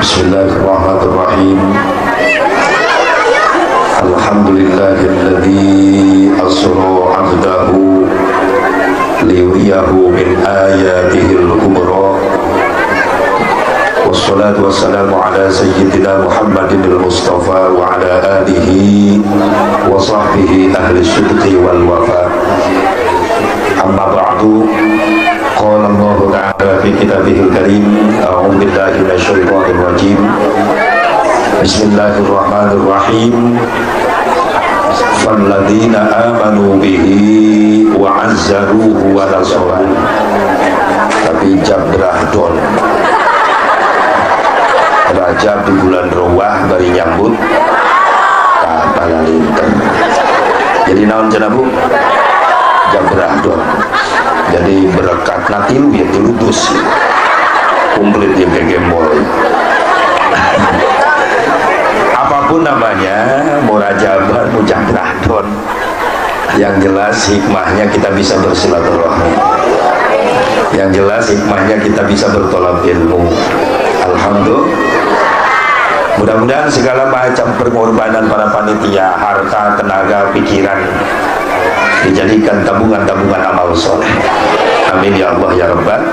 Bismillahirrahmanirrahim. Alhamdulillahilladzi asra 'abdahu liyuriyahu min ayatihil kubra. Wassalatu wassalamu ala sayyidina Muhammadin al-Mustafa wa ala alihi wa sahbihi ahli sidqi wal wafa. Amma ba'du. Qala Allah ta'ala fi kitabihil karim, a'udzu billahi minasyaitonir rajim. Bismillahirrahmanirrahim. Falladzina amanu bihi wa 'azzaruhu wa nasaruhu. Tapi jabrah don. Rajab di bulan Rowah bari nyambut kapalalinten. Jadi naon cenah Bu? Jabrah don. Jadi berkat natilu ya tilu dus. Komplit ya gegembol. Apapun namanya, mau rajaban, mau jabrahdon, yang jelas hikmahnya kita bisa bersilaturahmi. Yang jelas hikmahnya kita bisa bertolak ilmu. Alhamdulillah. Mudah-mudahan segala macam pengorbanan para panitia, harta, tenaga, pikiran dijadikan tabungan-tabungan amal soleh. Amin ya Allah ya Rabbal.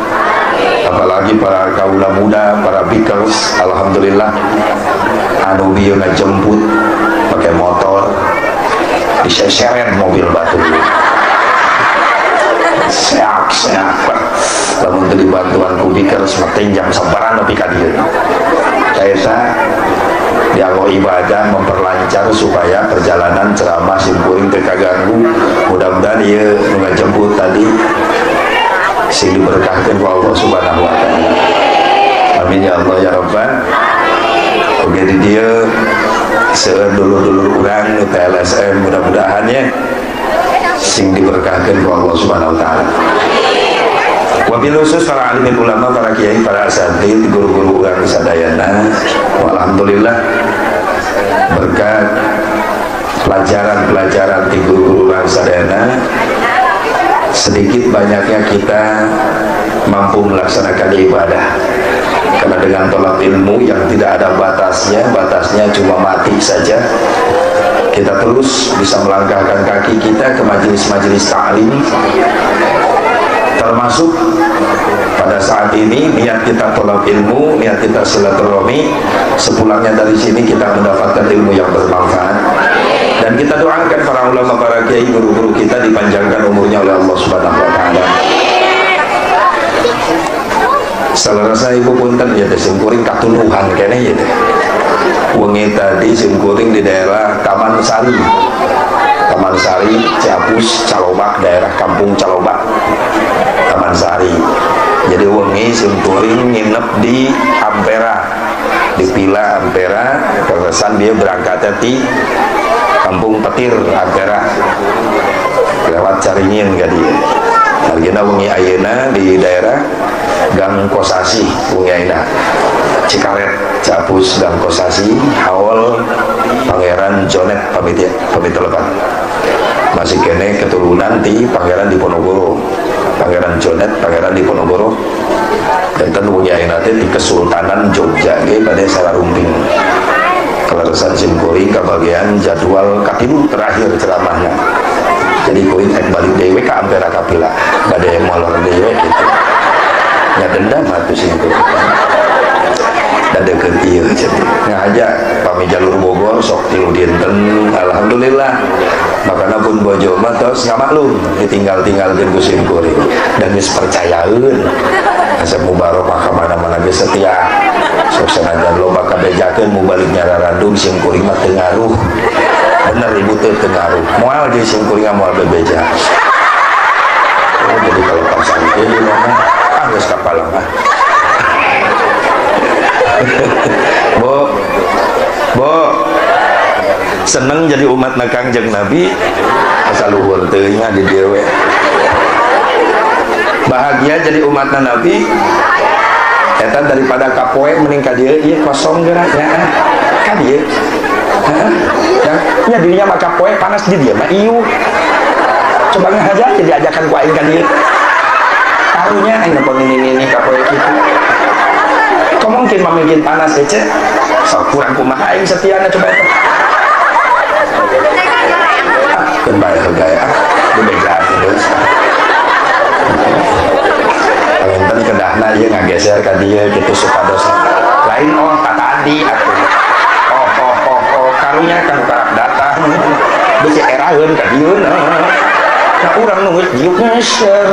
Apalagi para kaula muda, para bikers, alhamdulillah anu bieu ngajemput pakai motor, diseseret mobil batu. Seak-seak. Lamun teu dibantuan ku bikers mah jam sabaran nepi ka dieu. Kaesa dianggo ibadah memperlancar supaya perjalanan ceramah simkuring teu kaganggu. Mudah-mudahan ieu nu ngajemput tadi sing diberkahkeun ku Allah Subhanahu wa taala. Amin ya Allah ya Rabbal. Oke di dieu seueur dulur-dulur urang nu TLSM, mudah-mudahan ya sing diberkahkeun ku Allah Subhanahu wa taala. Wabil khusus para alim ulama, para kiai, para asatid, guru-guru urang sadayana. Alhamdulillah berkat pelajaran-pelajaran di guru-guru urang sadayana, sedikit banyaknya kita mampu melaksanakan ibadah. Karena dengan tolak ilmu yang tidak ada batasnya, batasnya cuma mati saja, kita terus bisa melangkahkan kaki kita ke majelis-majelis ta'lim. Termasuk pada saat ini niat kita tolak ilmu, niat kita silaturahmi, sepulangnya dari sini kita mendapatkan ilmu yang bermanfaat. Dan kita doakan para ulama, para kiai, guru-guru kita dipanjangkan umurnya oleh Allah Subhanahu wa taala. Salah rasa ibu punten ya teh simkuring katuluhan kene ya teh. Wengi tadi simkuring di daerah Taman Sari. Taman Sari, Ciapus, Calobak, daerah Kampung Calobak. Taman Sari. Jadi wengi simkuring nginep di Ampera. Di Pila Ampera, keresan dia berangkatnya di Kampung Petir Ampera. Lewat Caringin ka dieu. Hargina wengi ayeuna di daerah Gang Kosasi wengi ayeuna. Cikaret, Capus, Gang Kosasi, Haul Pangeran Jonet pamit ya, pamit lepat. Masih kene keturunan ti Pangeran Diponegoro. Pangeran Jonet, Pangeran Diponegoro. Janten wengi ayeuna teh di Kesultanan Jogja ge bade sararumping. Kaleresan simkuring kabagian jadwal katilu terakhir ceramahnya. Jadi kuring ek balik dewe ka Ampera Kapila, bade molor dewe gitu. Nya dendam atuh simkuring. Dan deket ieu jadi ngahaja pami jalur Bogor sok tilu dinten, alhamdulillah. Makana pun bojo mah tos ngamaklum ditinggal-tinggalkeun ku simkuring dan geus percayaeun. Asep mubarokah ka mana-mana geus setia. Sok sanajan loba kabejakeun mu balik nyararandung simkuring mah teu ngaruh. Bener ibu teu ngaruh. Moal jeung simkuring moal bebeja. Oh, jadi kalau pasang ieu mah ah geus kapalang ah. Bu, Bu, seneng jadi umat na Kangjeng Nabi, asa luhur teuing di dieu we. Bahagia jadi umat na Nabi, eta daripada kapoe mending ka dieu ieu kosong geura nya. Ka dieu. Heeh. Nya dirinya mah kapoe panas di dieu mah ieu. Coba ngahaja jadi ajakan ku aing ka dieu. Karunya aing nelpon ini kapoe kitu. Ngomong mungkin mamingkin panas ece. Sok kurang kumaha aing setiana coba eta. Keun bae heula ah, dibejaan geus. Panginten kedahna ieu ngageser ka dieu kitu supados lain oh ka tadi atuh. Oh oh oh oh karunya kan karak datang. Beusi eraheun ka dieu. Nah urang nu geus diuk ngeser.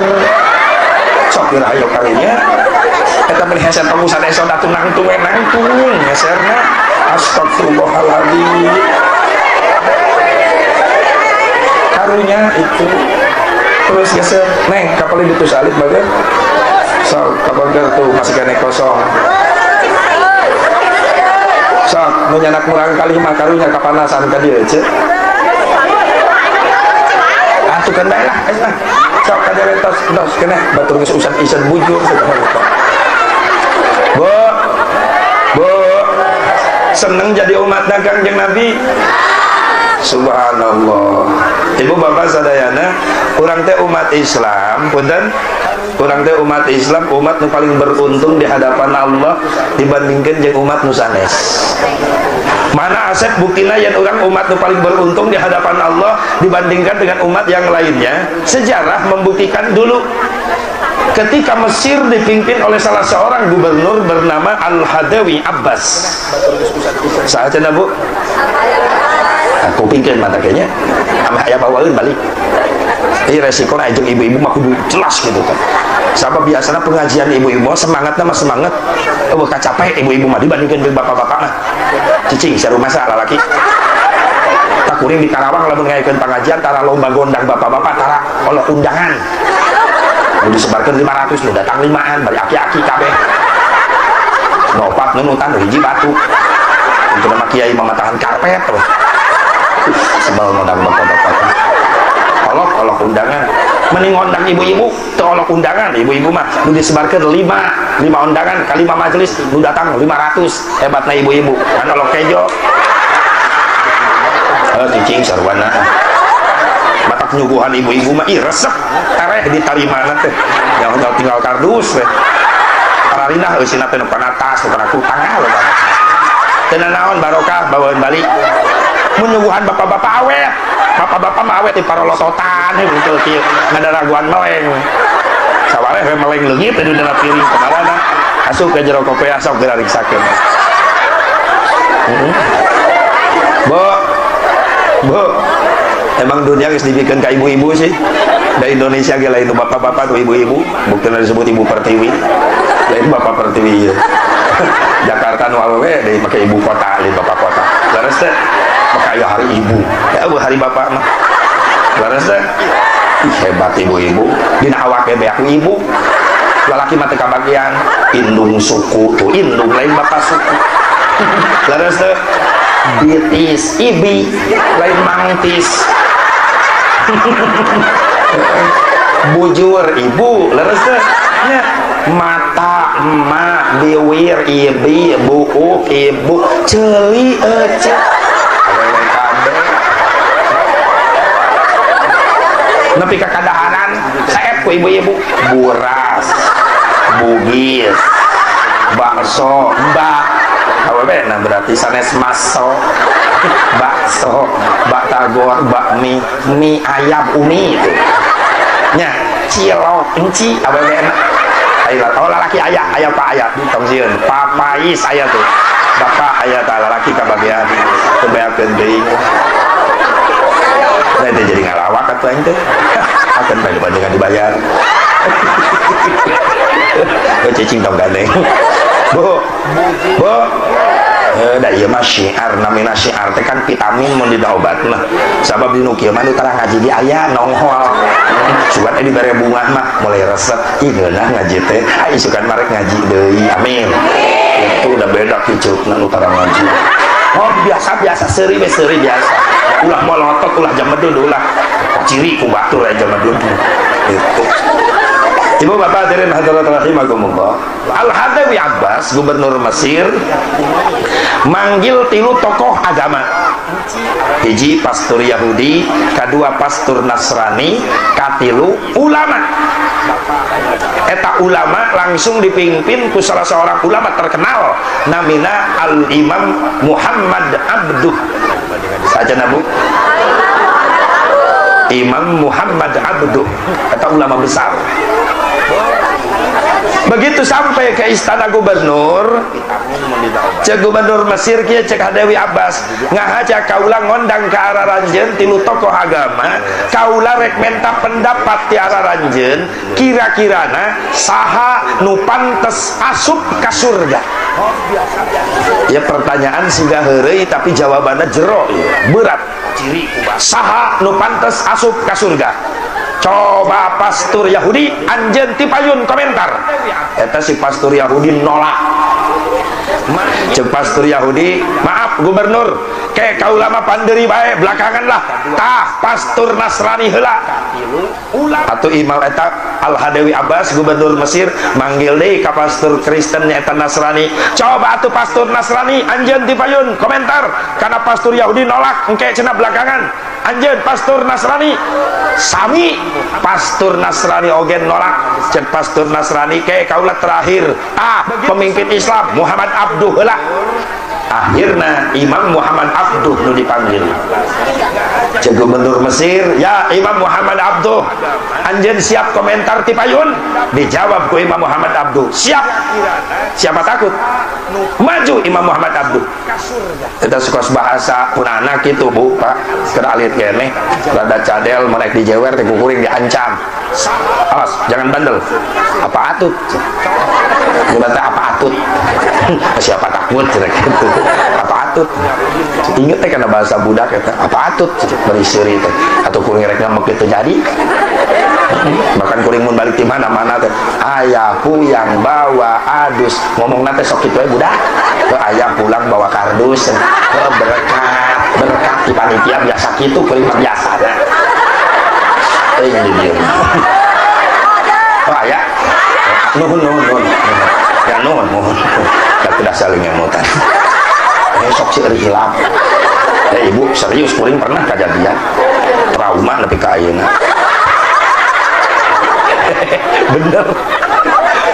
Sok geura hayo karunya. Eta meni hese tong sanes atuh nangtung we nangtung ngeserna. Astagfirullahaladzim. Karunya itu terus geser. Neng kapal itu salib bager. Sok kapal tuh masih kene kosong. Sok nu nyanak murang kali mah karunya kapanasan ka dieu ce. Atuh kan bae lah geus lah. Sok ka dieu tos tos keneh batur geus usan-isan bujur segala. Bu, bu, seneng jadi umat dagang jeung Nabi. Subhanallah. Ibu bapak sadayana, urang teh umat Islam, punten. Urang teh umat Islam, umat nu paling beruntung di hadapan Allah dibandingkan jeung umat nu sanes. Mana asep buktina yang urang umat nu paling beruntung di hadapan Allah dibandingkan dengan umat yang lainnya? Sejarah membuktikan dulu. Ketika Mesir dipimpin oleh salah seorang gubernur bernama Al-Hadawi Abbas. Saha cenah Bu? Aku pingkeun mata kayaknya. Ameh aya bawaeun balik. Ieu resikona jeung ibu-ibu mah kudu jelas gitu kan. Sabab biasana pengajian ibu-ibu semangatna mah semangat. Eueuh kacape ibu-ibu mah dibandingkeun jeung bapak-bapak mah. Cicing sarumasa lalaki. Tak kuring di Karawang lamun ngayakeun pengajian tara lomba gondang bapak-bapak tara oleh undangan. Nu disebarkeun 500 nu datang 5an bari aki-aki kabeh. Nu opat nunutan nu hiji batu. Untuk nama kiai mamatahan karpet terus. Sebel ngundang bapak-bapak. Olok-olok undangan. Mending ngundang ibu-ibu, teu olok undangan. Ibu-ibu mah nu disebarkeun 5 undangan ka 5 majelis nu datang 500. Hebatna ibu-ibu. Kan olok kejo. Heuh cicing sarwana. Matak nyuguhan ibu-ibu mah ih resep tereh ditarimana teh. Nyaho tinggal kardus teh. Pararinah eusina teh nu kana tas, nu kana kutang loba. Teu nanaon barokah bawaeun balik. Mun nyuguhan bapak-bapak awet. Bapak-bapak mah awet di parolototan heuh kieu ngadaraguan meleng. Sawareh we meleng leungit di dina piring kumaha asup ka jero kopea sok geura riksakeun. Bu. Bu. Emang dunia geus dibikeun ka ibu-ibu sih. Da Indonesia ge lain bapak-bapak tuh ibu-ibu, buktina disebut ibu pertiwi. Lain bapak pertiwi ieu. Jakarta nu awewe deui make ibu kota, lain bapak kota. Leres teh make aya hari ibu. Ya eueuh hari bapak mah. Leres teh. Ih hebat ibu-ibu. Dina awak ge beak ibu. Lalaki mah teu kabagian. Indung suku tuh indung lain bapak suku. Leres teh. Bitis ibi lain mangtis. Bujur ibu leres teh nya. Mata emak biwir ibi buuk ibu ceuli ece awewe kabeh nepi ka kadaharan saep ku ibu-ibu buras bugis bakso mbak awewe nah berarti sanes maso bakso batagor bakmi mie ayam umi itu nya cilok enci awewe oh lalaki aya aya pak aya tong sieun papais aya tuh bapak aya tah lalaki kabagian teu beakeun deui da teh jadi ngalawak atuh aing teh akan bae dibandingkan dibayar. Oh cicing tong gandeng. Bu. Bu. Da ieu mah syiar namina syiar teh kan vitamin mun dina obat mah. Sabab dinu kieu mah nu tara ngaji di aya nongol. Sugan eh dibere bunga mah mulai resep ih ngeunah ngaji teh. Ai sugan marek ngaji deui. Amin. Itu udah beda kiceukna nu tara ngaji. Oh biasa-biasa seuri we seuri biasa. Ulah molotot ulah jamedud ulah ciri ku batur aya jamedud. Itu. Ibu bapak hadirin hadirat rahimakumullah. Al-Hadawi Abbas, gubernur Mesir, manggil tilu tokoh agama. Hiji pastor Yahudi, kedua pastor Nasrani, katilu ulama. Eta ulama langsung dipimpin ku salah seorang ulama terkenal namina Al-Imam Muhammad Abduh. Saja nabu Imam Muhammad Abduh eta ulama besar. Begitu sampai ke istana gubernur, cek gubernur Mesir kieu cek Hadewi Abbas ngahaja kaula ngondang ke arah ranjeun tilu tokoh agama, kaula rek menta pendapat ti arah ranjeun kira-kirana saha nu pantes asup ka surga. Ya pertanyaan siga heureuy tapi jawabannya jero ya, berat. Saha nu pantes asup ka surga? Coba pastor Yahudi anjeun tipayun komentar. Eta si pastor Yahudi nolak. Cek pastor Yahudi, maaf gubernur, ke kaula mah panderi bae belakangan lah. Tah pastor Nasrani heula. Atau Imam eta Al Hadawi Abbas gubernur Mesir manggil deui ka pastor Kristen eta Nasrani. Coba atuh pastor Nasrani anjeun tipayun komentar karena pastor Yahudi nolak engke cenah belakangan. Anjeun pastor Nasrani sami pastor Nasrani ogen nolak. Cek pastor Nasrani ke kaula terakhir. Ah pemimpin Islam Muhammad Abduh heula. Akhirna Imam Muhammad Abduh nu dipanggil. Cek gubernur Mesir, ya Imam Muhammad Abduh, anjeun siap komentar tipayun? Dijawab ku Imam Muhammad Abduh, siap. Siapa takut? Maju Imam Muhammad Abduh. Kita suka bahasa punana kitu Bu, Pak. Keur alit keneh, rada cadel merek dijewer teh kukuring diancam. Awas, jangan bandel. Apa atut? Gimana apa atut? Siapa takut cenah kitu. Apa atut? Ingat teh kana bahasa budak eta, apa atut? Bari seuri teh. Atuh kuring rek ngambek teu jadi. Bahkan kuring mun balik di mana-mana teh, ayah puyang bawa adus. Ngomongna teh sok kitu we budak. Ayah pulang bawa kardus. Berkat, berkat di panitia biasa kitu kuring mah biasa nya. Teuing di dieu. Oh aya. Nuhun nuhun nuhun. Ya nuhun nuhun. Da kuda saling ngemutan. Sok sih hilap. Ya ibu serius kuring pernah kejadian trauma nepi ka ayeuna. Bener.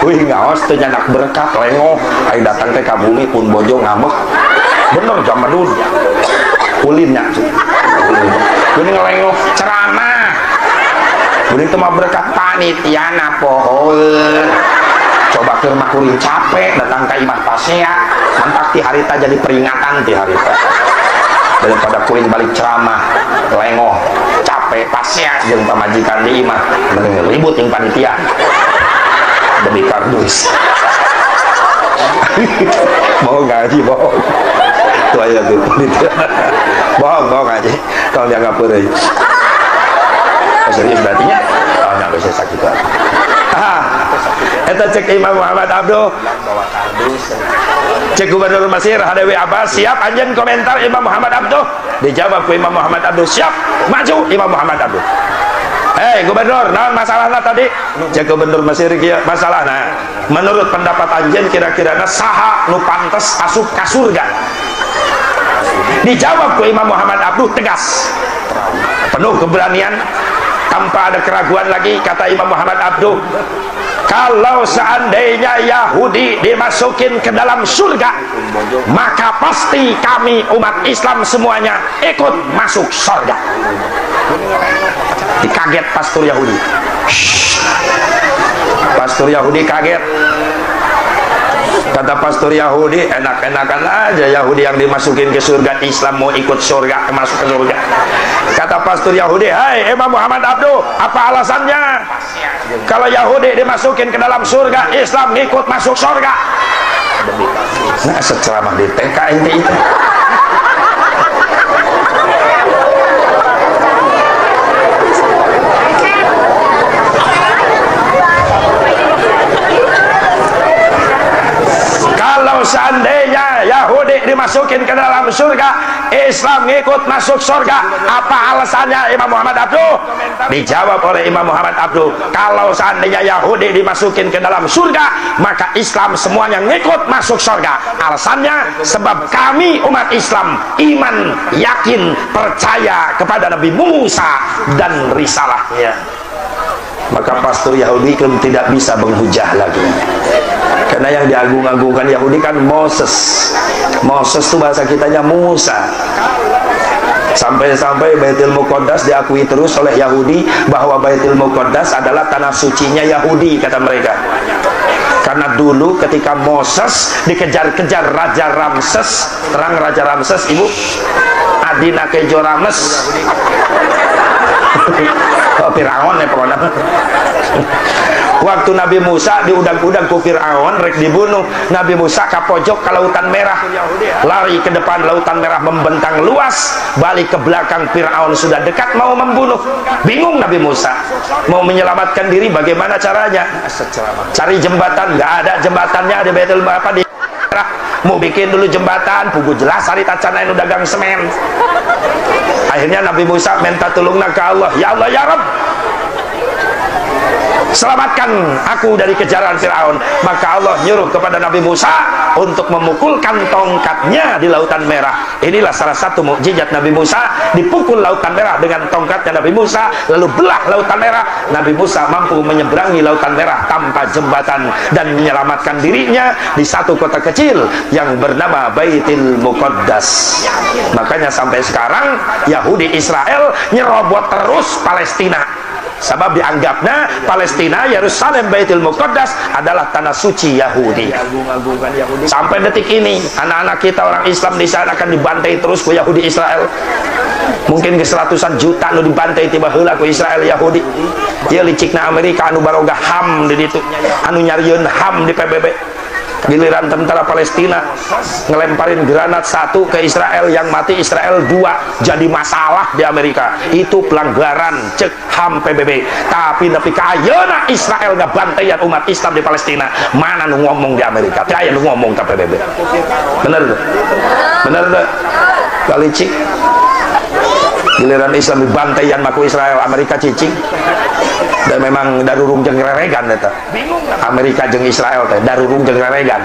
Wih ngaos teh nyanak berkat lengoh aing datang teh ka bumi pun bojo ngambek. Bener jamadun. Ulinnya. Geuning ngalengoh ceramah. Geuning teh mah berkat panitiana pohoeun. Coba keur mah kuring capek datang ka imah pasea, mantak ti harita jadi peringatan ti harita. Daripada kuring balik ceramah lengoh capek pasea jeung pamajikan di imah mending ribut jeung panitia demi kardus. Bohong ngaji bohong. Tuh aya tuh panitia. Bohong bohong ngaji. Tong dianggap heureuy. Serius berarti nya? Oh nya geus sakitu. Eta cek Imam Muhammad Abduh. Cek gubernur Mesir Hadawi Abbas, siap anjeun komentar Imam Muhammad Abduh? Dijawab ku Imam Muhammad Abduh, siap. Maju Imam Muhammad Abduh. Hei gubernur, naon masalahna tadi? Cek gubernur Mesir kieu masalahna. Menurut pendapat anjeun kira-kirana saha nu pantes asup ka surga? Dijawab ku Imam Muhammad Abduh tegas. Penuh keberanian, tanpa ada keraguan lagi, kata Imam Muhammad Abduh, kalau seandainya Yahudi dimasukin ke dalam surga, maka pasti kami umat Islam semuanya ikut masuk surga. Dikaget pastor Yahudi. Shhh. Pastor Yahudi kaget. Kata pastor Yahudi, enak-enakan aja Yahudi yang dimasukin ke surga, Islam mau ikut surga, masuk ke surga. Kata pastor Yahudi, hai Imam Muhammad Abduh, apa alasannya? Kalau Yahudi dimasukin ke dalam surga, Islam ikut masuk surga. Nah, seceramah di TK ini itu. Kalau seandainya Yahudi dimasukin ke dalam surga, Islam ngikut masuk surga. Apa alasannya Imam Muhammad Abduh? Dijawab oleh Imam Muhammad Abduh, kalau seandainya Yahudi dimasukin ke dalam surga, maka Islam semuanya ngikut masuk surga. Alasannya sebab kami umat Islam iman, yakin, percaya kepada Nabi Musa dan risalahnya. Maka pastor Yahudi kan tidak bisa menghujah lagi, karena yang diagung-agungkan Yahudi kan Moses. Moses itu bahasa kitanya Musa. Sampai-sampai Baitul Muqaddas diakui terus oleh Yahudi bahwa Baitul Muqaddas adalah tanah sucinya Yahudi, kata mereka. Karena dulu ketika Moses dikejar-kejar Raja Ramses, terang Raja Ramses ibu, Adina Kejo Rames. Oh, Firaun ya pokoknya. Waktu Nabi Musa diundang-undang ku Firaun rek dibunuh, Nabi Musa ke pojok ke Lautan Merah, lari ke depan, Lautan Merah membentang luas, balik ke belakang Firaun sudah dekat mau membunuh. Bingung Nabi Musa mau menyelamatkan diri bagaimana caranya? Cari jembatan, nggak ada jembatannya di Baitul apa di Merah. Mau bikin dulu jembatan, pugu jelas hari tacana nu dagang semen. Akhirnya Nabi Musa minta tolongna ke Allah, ya Allah ya Rabb, selamatkan aku dari kejaran Firaun. Maka Allah nyuruh kepada Nabi Musa untuk memukulkan tongkatnya di Lautan Merah. Inilah salah satu mukjizat Nabi Musa, dipukul Lautan Merah dengan tongkatnya Nabi Musa, lalu belah Lautan Merah. Nabi Musa mampu menyeberangi Lautan Merah tanpa jembatan dan menyelamatkan dirinya di satu kota kecil yang bernama Baitul Muqaddas. Makanya sampai sekarang Yahudi Israel nyerobot terus Palestina. Sebab dianggapnya Palestina, Yerusalem, Baitul Muqaddas adalah tanah suci Yahudi. Sampai detik ini anak-anak kita orang Islam di sana akan dibantai terus ku Yahudi Israel. Mungkin ke seratusan juta nu dibantai tiba heula ku Israel Yahudi. Ieu licikna Amerika anu baroga HAM di ditu, anu nyarieun HAM di PBB. Giliran tentara Palestina ngelemparin granat 1 ke Israel, yang mati Israel 2, jadi masalah di Amerika. Itu pelanggaran cek HAM PBB. Tapi nepi ka ayeuna Israel ngabantaian umat Islam di Palestina, mana nu ngomong di Amerika? Teu aya nu ngomong ka PBB. Bener tuh? Bener tuh? Kalicik. Giliran Islam dibantaian maku Israel, Amerika cicing. Dan memang darurung jeung reregan eta. Amerika jeung Israel teh darurung jeung reregan,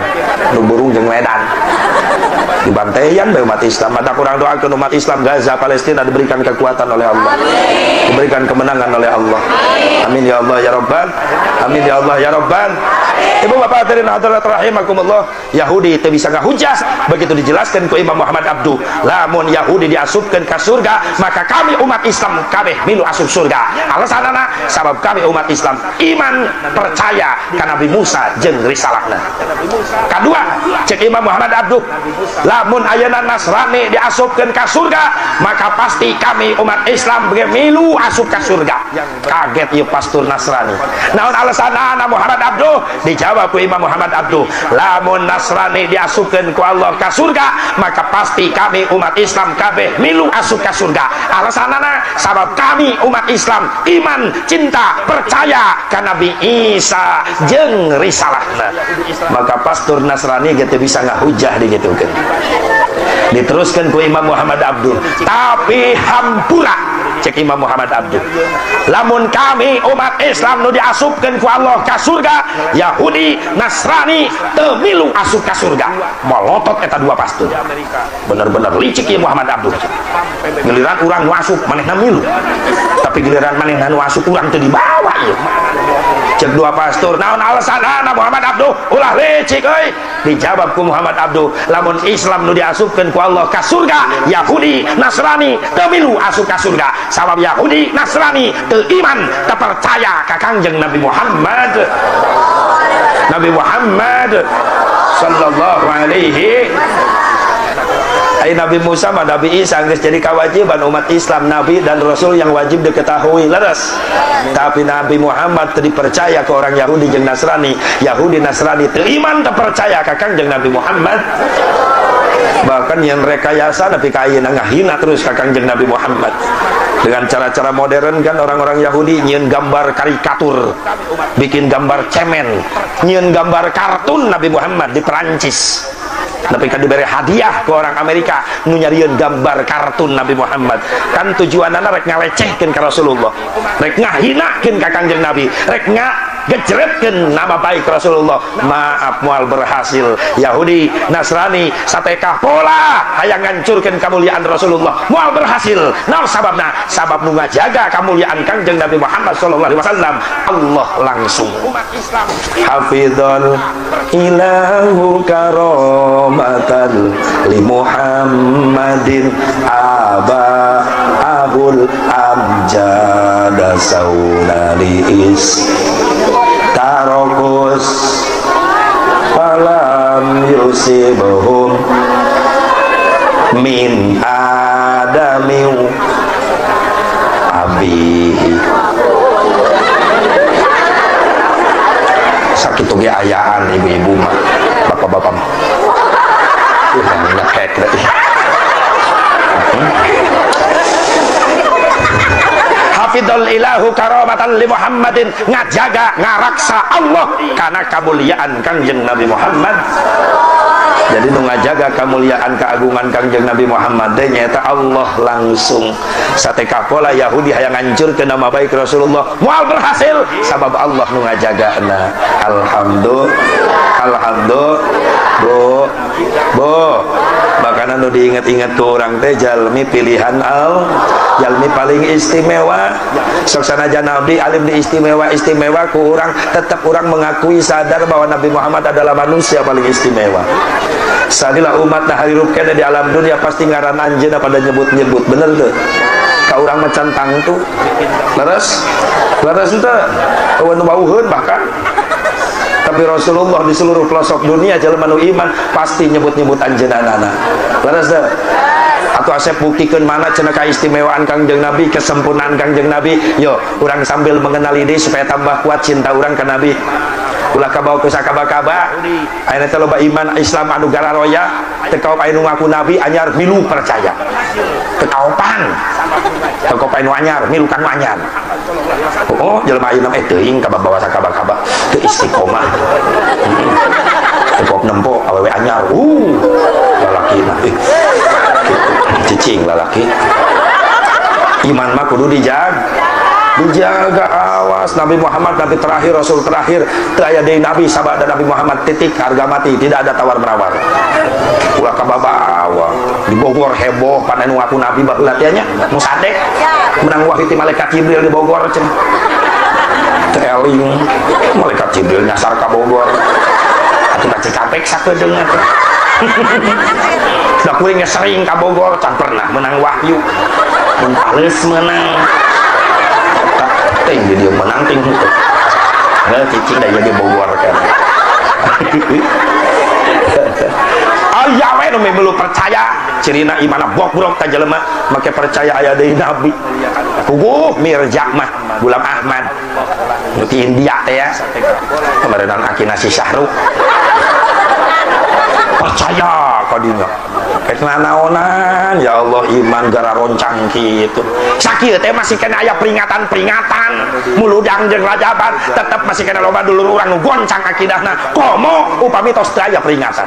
nu burung jeung ledan. Dibantaian bae umat Islam. Mata kurang doakeun umat Islam Gaza Palestina diberikan kekuatan oleh Allah. Diberikan kemenangan oleh Allah. Amin ya Allah ya Rabbal. Amin ya Allah ya Rabbal. Ibu bapak hadirin hadirat rahimakumullah, Yahudi teu bisa ngahujah. Begitu dijelaskan ku Imam Muhammad Abduh, lamun Yahudi diasupkeun ka surga, maka kami umat Islam kabeh milu asup surga. Alasanana sabab kami umat Islam iman percaya ka Nabi Musa jeung risalahna. Kadua, cek Imam Muhammad Abduh, lamun ayeuna Nasrani diasupkeun ka surga, maka pasti kami umat Islam milu asup ka surga. Kaget ieu pastor Nasrani. Naon alasanana Muhammad Abduh? Dijawab ku Imam Muhammad Abduh, lamun Nasrani diasupkeun ku Allah ka surga, maka pasti kami umat Islam kabeh milu asup ka surga. Alasanana sabab kami umat Islam iman, cinta, percaya ka Nabi Isa jeung risalahna. Maka pastor Nasrani gitu bisa ngahujah digitukeun. Diteruskan ku Imam Muhammad Abduh, tapi hampura cek Imam Muhammad Abduh, lamun kami umat Islam nu diasupkeun ku Allah ka surga, Yahudi Nasrani teu milu asup ka surga. Molotot eta dua pastor. Bener-bener licik ieu Muhammad Abduh. Giliran urang nu asup manehna milu, tapi giliran manehna nu asup urang teu dibawa ieu. Cek dua pastor, naon alasanana Muhammad Abduh? Ulah licik euy. Dijawab ku Muhammad Abduh, lamun Islam nu diasupkeun ku Allah ka surga, Yahudi Nasrani teu milu asup ka surga. Sabab Yahudi Nasrani teu iman, teu percaya ka Kangjeng Nabi Muhammad. Nabi Muhammad sallallahu alaihi. Ai Nabi Musa mah Nabi Isa geus jadi kewajiban umat Islam, nabi dan rasul yang wajib diketahui leres. Tapi Nabi Muhammad teu dipercaya ke orang Yahudi jeung Nasrani. Yahudi Nasrani teu iman teu percaya ka Kangjeng Nabi Muhammad. Bahkan yang rekayasa nepi ka ayeuna ngahina terus ka Kangjeng Nabi Muhammad. Dengan cara-cara modern kan orang-orang Yahudi nyieun gambar karikatur, bikin gambar cemen, nyieun gambar kartun Nabi Muhammad di Perancis. Tapi kan diberi hadiah ke orang Amerika nu nyarieun gambar kartun Nabi Muhammad. Kan tujuanana rek ngalecehkeun ka Rasulullah, rek ngahinakeun ka Kangjeng Nabi, rek ngagejretkeun nama baik Rasulullah. Maaf moal berhasil. Yahudi, Nasrani, satekah pola hayang ngancurkeun kamuliaan Rasulullah, moal berhasil. Naon sababna? Sabab nu ngajaga kamuliaan Kangjeng Nabi Muhammad sallallahu alaihi wasallam Allah langsung. Hafizal ilahu karamatan li Muhammadin aba abul amjada saunali is tarokus falam yusibhum min adami abihi. Sakitu ge ayaan ibu-ibu mah, bapak-bapak mah. Nyekek berarti. Hafidhul ilahu karamatan li Muhammadin, ngajaga ngaraksa Allah karena kamuliaan Kangjeng Nabi Muhammad. Jadi nu ngajaga kamuliaan keagungan Kangjeng Nabi Muhammad teh nyaeta Allah langsung. Sateka pola Yahudi hayang ngancurkeun nama baik Rasulullah, moal berhasil sabab Allah nu ngajagana. Alhamdulillah. Alhamdulillah. Bu, bu, makanan nu diingat-ingat ku urang teh jalmi pilihan al, jalmi paling istimewa. Sok sanajan Nabi alim di istimewa istimewa ku urang, tetap urang mengakui sadar bahwa Nabi Muhammad adalah manusia paling istimewa. Sadilah umat nah hirup keneh di alam dunia pasti ngaran anjeunna pada nyebut-nyebut, bener teu? Ka urang mah can tangtu. Leres? Leres teu? Eueuh nu bauheun bahkan. Tapi Rasulullah di seluruh pelosok dunia jelema nu iman pasti nyebut-nyebut anjeunna. Leres teu? Atau asep buktikeun mana cenah kaistimewaan Kangjeng Nabi, kesempurnaan Kangjeng Nabi. Yo, urang sambil mengenali deui supaya tambah kuat cinta urang ka Nabi. Ulah kabawa ku sakaba-kaba. Ayeuna teh loba iman Islam anu gararoya, teu kaop aya nu ngaku Nabi anyar milu percaya. Teu kaopan. Teu kaop aya nu anyar, milu ka nu anyar. Oh, jelema ayeuna mah teuing kabawa sakaba-kaba, teu istiqomah. Teu kaop nempo awewe anyar. Lalakina. Cicing lalaki. Iman mah kudu dijaga. Dijaga, awas. Nabi Muhammad nabi terakhir, rasul terakhir. Teu aya deui nabi sabada Nabi Muhammad, titik, harga mati, tidak ada tawar menawar. Ulah kababawa di Bogor heboh pan anu ngaku nabi baheula teh nya, musadek menang wahyu ti malaikat Jibril di Bogor cenah. Teu eling malaikat Jibril nyasar ka Bogor. Atuh ka Cikampek sakedeung atuh. Da kuring sering ka Bogor can pernah menang wahyu. Mun paleus menang. Ting di dia menang ting henteu. Heuh cicing da ieu Bogor kan. Aya we nu milu percaya, cirina imana bobrok ta jelema make percaya aya deui nabi. Puguh Mirza mah Gulam Ahmad. Nu ti India teh ya. Kemarenan aki nasi Syahruk. Percaya ka dinya. Rek nanaonan ya Allah iman gara roncang kitu. Sakieu teh masih kena aya peringatan-peringatan muludang jeung rajaban tetep masih kena loba dulur urang nu goncang akidahna. Komo upami tos teu aya peringatan.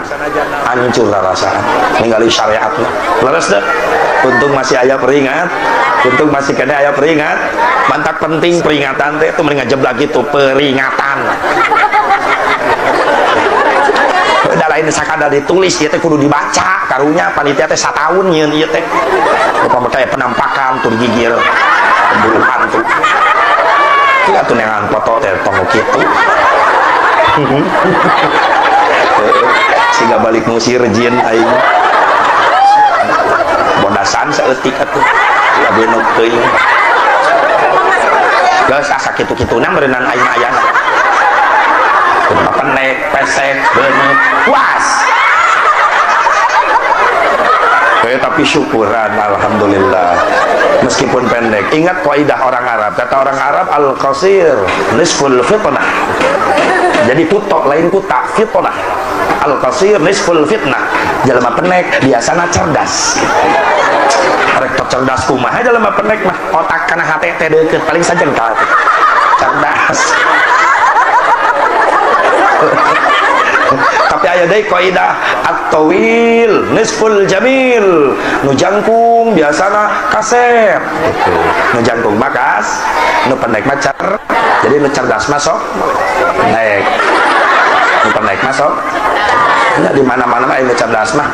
Hancur rarasaan ningali syariatna. Leres teu? Untung masih aya peringat, untung masih kena aya peringat. Mantak penting peringatan teh itu mending ngajeblak gitu peringatan. Udah lain sakada ditulis ieu teh kudu dibaca karunya panitia teh sataun nyieun ieu teh. Upama teh penampakan tur gigir pemburuhan tuh. Ieu atuh neangan foto teh tong kitu. Siga balik ngusir jin aing. Bodasan saeutik atuh. Abenok teuing. Geus asa kitu-kituna meureunnan aing ayana. Penek, pesek, beungeut, puas. Tapi syukuran alhamdulillah. Meskipun pendek. Ingat kaidah orang Arab. Kata orang Arab al-qasir nisful fitnah. Jadi kutok lain kutak, fitnah. Al-qasir nisful fitnah. Jelema penek biasana cerdas. Rek cerdas kumaha jelema penek mah otak kana hate teh deukeut paling sajengkal. Cerdas. Tapi aya deui kaidah at-tawil nisful jamil, nu jangkung biasana kasep gitu. Nu jangkung mah kas, nu pendek mah cer. Jadi nu cerdas mah sok pendek, nu pendek mah sok nya di mana-mana mah nu cerdas mah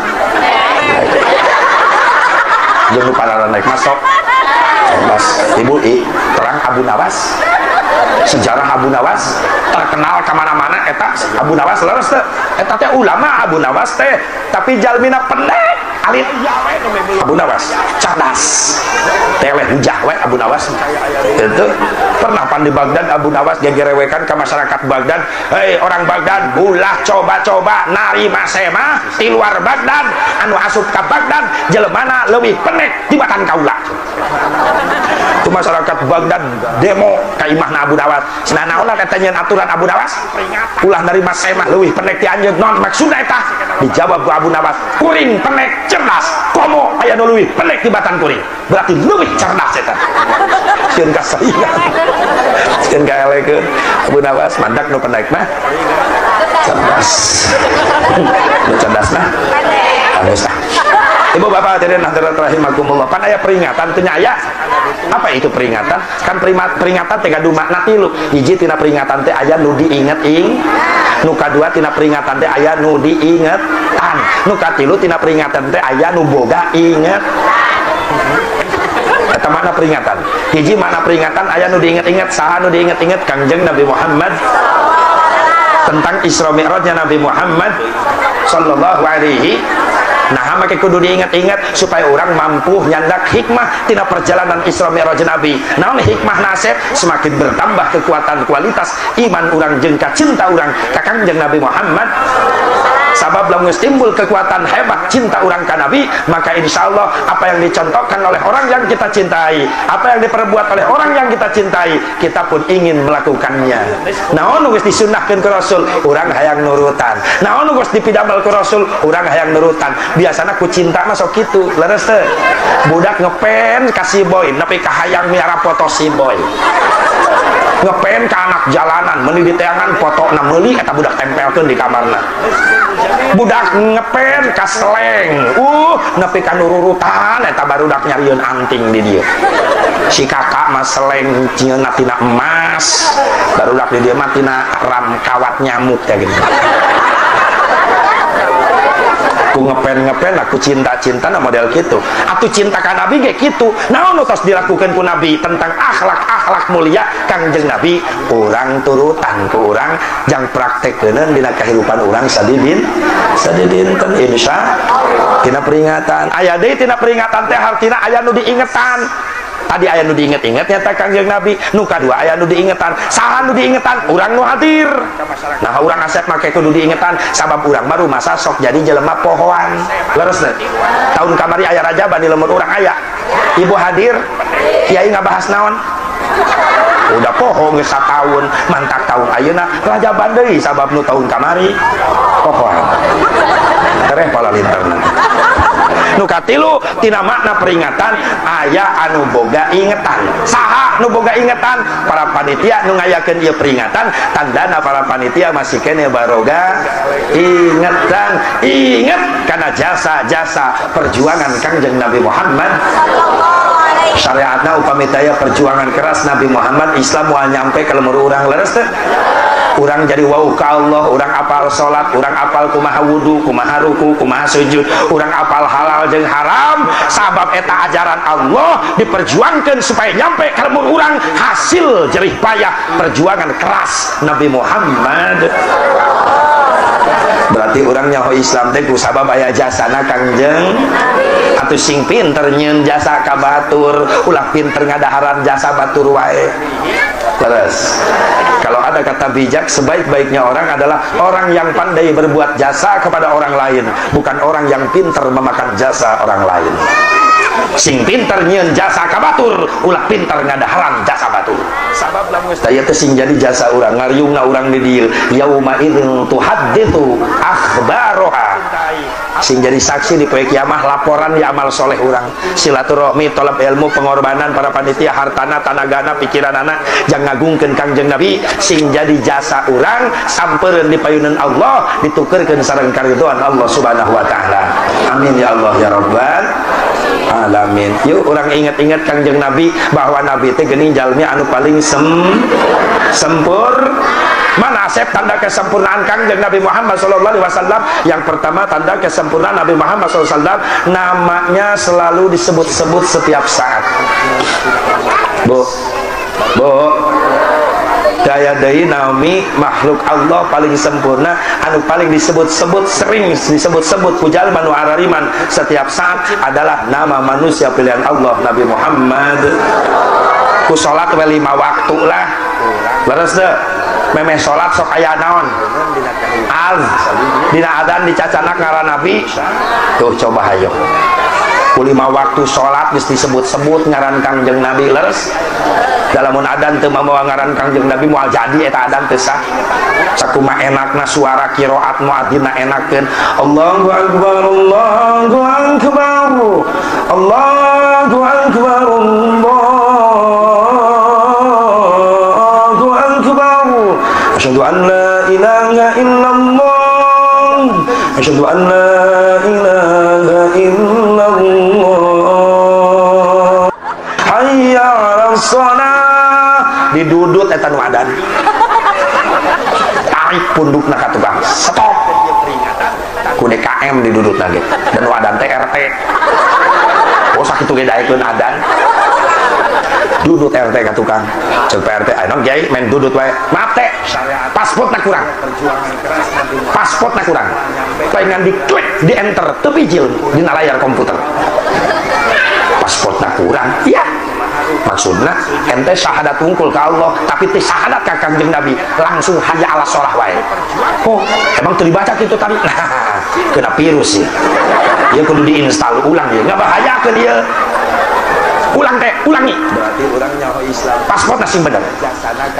jeung nu pararendek mah sok cerdas. Ibu i terang Abu Nawas, sejarah Abu Nawas terkenal kemana-mana eta Abu Nawas leres teh eta teh ulama Abu Nawas teh, tapi jalmina pendek alit. Abu Nawas cerdas teleh hujah we Abu Nawas itu. Pernah pan di Baghdad Abu Nawas gegerewekan ke masyarakat Baghdad, hei orang Baghdad ulah coba-coba narima semah di luar Baghdad, anu asup ka Baghdad jelemana leuwih pendek tibatan kaula. Itu masyarakat Baghdad demo ka imahna Abu Nawas. Cenah naon eta nyeun aturan Abu Nawas? Ulah narima semah leuwih pendek ti anjeun. Naon maksudna eta? Dijawab ku Abu Nawas, kuring pendek cerdas, komo aya nu leuwih pendek tibatan kuring. Berarti leuwih cerdas eta. Sieun kasaingan. Sieun kaelekeun Abu Nawas mandak nu pendek mah cerdas. Nu cerdas mah halus. Ibu bapak hadirin hadirat rahimakumullah, pan aya peringatan teu nya aya. Apa itu peringatan? Kan peringatan teh gaduh makna tilu. Hiji tina peringatan teh aya nu diinget ing, nu kadua tina peringatan teh aya nu diingetan, nu katilu tina peringatan teh aya nu boga inget. Eta makna peringatan. Hiji makna peringatan aya nu diinget-inget, saha nu diinget-inget? Kangjeng Nabi Muhammad tentang Isra Mi'rajnya Nabi Muhammad sallallahu alaihi. Nah, make kudu diingat-ingat supaya orang mampu nyandak hikmah tina perjalanan Isra Mi'raj Nabi. Naon hikmah nasib? Semakin bertambah kekuatan kualitas iman orang jeung cinta orang ka Kangjeng Nabi Muhammad. Sabab lamun timbul kekuatan hebat cinta orang ka Nabi, maka insya Allah apa yang dicontohkan oleh orang yang kita cintai, apa yang diperbuat oleh orang yang kita cintai, kita pun ingin melakukannya. Naon nu geus disunnahkeun ku Rasul, urang hayang nurutan. Naon nu geus dipidamel ku Rasul, urang hayang nurutan. Biasana ku cinta mah sok kitu, leres teu? Budak ngepen ka si boy, nepi ka hayang miara foto si boy. Ngepen ka anak jalanan, meuni diteangan fotona meuli eta budak tempelkeun di kamarna. Budak ngepen ka seleng, nepi ka nururutan eta barudak nyarieun anting di dieu. Si kakak mah seleng nyieunna tina emas, barudak di dieu mah tina ram kawat nyamuk teh gini. Ku ngepen-ngepen aku cinta-cinta na model gitu. Atuh cinta ka Nabi ge kitu. Naon nu tos dilakukeun ku Nabi tentang akhlak-akhlak mulia Kangjeng Nabi, urang turutan ku urang jang praktekeun dina kahirupan urang sadidin sadidinten insya Allah. Tina peringatan aya deui, tina peringatan teh hartina aya nu diingetan. Tadi aya nu diinget-inget nyata Kangjeng Nabi, nu kadua aya nu diingetan. Saha nu diingetan? Urang nu hadir. Nah, urang asep make kudu diingetan sabab urang baru masa sok jadi jelema pohoan. Leres teu? Tahun kamari aya rajaban di lembur urang aya. Ibu hadir, kiai ngabahas naon? Udah poho geus sataun, mantak tahun ayeuna rajaban deui sabab nu tahun kamari pohoan. Tereh palalinterna. Nu katilu tina makna peringatan aya anu boga ingetan. Saha nu boga ingetan? Para panitia nu ngayakeun ieu peringatan, tandana para panitia masih kene baroga ingetan. Inget kana jasa-jasa perjuangan Kangjeng Nabi Muhammad. Syariatna upami taya perjuangan keras Nabi Muhammad, Islam moal nyampe ka lemur urang, leres teu? Urang jadi wau ka Allah, urang apal salat, urang apal kumaha wudu, kumaha ruku, kumaha sujud, urang apal halal jeung haram, sabab eta ajaran Allah diperjuangkeun supaya nyampe ka lemur urang hasil jerih payah perjuangan keras Nabi Muhammad. Berarti urang nyaho Islam teh ku sabab aya jasana Kangjeng. Atuh sing pinter nyeun jasa ka batur, ulah pinter ngadaharan jasa batur wae. Terus, kalau ada kata bijak, sebaik-baiknya orang adalah orang yang pandai berbuat jasa kepada orang lain, bukan orang yang pinter memakan jasa orang lain. Sing pinter nyeun jasa ka batur, ulah pinter ngadaharan jasa batur. Sabab lamun geus teh sing jadi jasa urang, ngariungna urang di dieu, yauma idzin tuhadditsu akhbaroha. Sing jadi saksi di poe kiamah laporan ya amal soleh urang, silaturahmi, tolab ilmu, pengorbanan para panitia, hartana, tanagana, pikiranana jang ngagungkeun Kangjeng Nabi, sing jadi jasa urang sampereun di payunan Allah, ditukerkeun sareng karidhoan Allah Subhanahu wa taala. Amin ya Allah ya Rabbal alamin. Yuk urang ingat-ingat Kangjeng Nabi bahwa Nabi teh geuning jalmi anu paling sempur. Mana asep tanda kesempurnaan Kangjeng Nabi Muhammad sallallahu alaihi wasallam? Yang pertama, tanda kesempurnaan Nabi Muhammad sallallahu alaihi wasallam, namanya selalu disebut-sebut setiap saat. Bu, bu, daya deui naomi makhluk Allah paling sempurna anu paling disebut-sebut, sering disebut-sebut ku jalma nu arariman setiap saat adalah nama manusia pilihan Allah, Nabi Muhammad. Ku salat we 5 waktu lah. Leres teu? Memeh salat sok aya naon? Az dina adzan dicacanak ngaran Nabi. Tuh coba hayo. Ku 5 waktu salat geus disebut-sebut ngaran Kangjeng Nabi, leres. Dalamun adan teu mamawa ngaran Kangjeng Nabi moal jadi eta adan teu sah. Sakumaha enakna suara qiraat muadzinna enakeun. Allahu akbar, Allahu akbar. Allahu akbar, Allahu akbar. Asyhadu an la ilaha illallah. Asyhadu an la ilaha illallah. Hayya 'alas shalah. Didudut eta nu adan. Tarik pundukna ka tukang. Stop. Ku DKM didudutna ge. Dan nu adan teh RT. Oh sakitu ge daekeun adan. Dudut RT ka tukang. Ceuk Pak RT, ayeuna kiai main dudut wae. Maaf teh, pasportna kurang. Pasportna kurang. Pengen diklik, di enter, teu bijil dina layar komputer. Pasportna kurang. Iya. Maksudna ente syahadat wungkul ka Allah, tapi teu syahadat ka Kangjeng Nabi, langsung hayya ala shalah wae. Oh, emang teu dibaca kitu tadi. Nah, kena virus sih. Ieu kudu diinstal ulang ieu. Ngabahayakeun ieu. Ulang teh, ulangi. Berarti urang nyaho Islam. Paspor sing bener.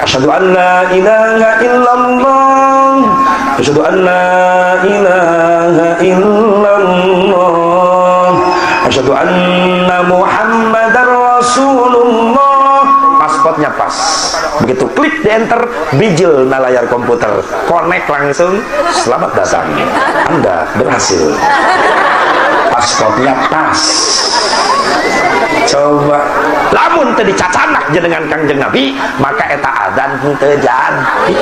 Asyhadu an la ilaha illallah. Asyhadu an la ilaha illallah. Asyhadu anna Muhammadar Rasulullah. Pasportnya pas. Begitu klik di enter, bijil na layar komputer. Connect langsung. Selamat datang. Anda berhasil. Pasportnya pas. Coba lamun teu dicacanak jenengan Kangjeng Nabi, maka eta adzan henteu jadi.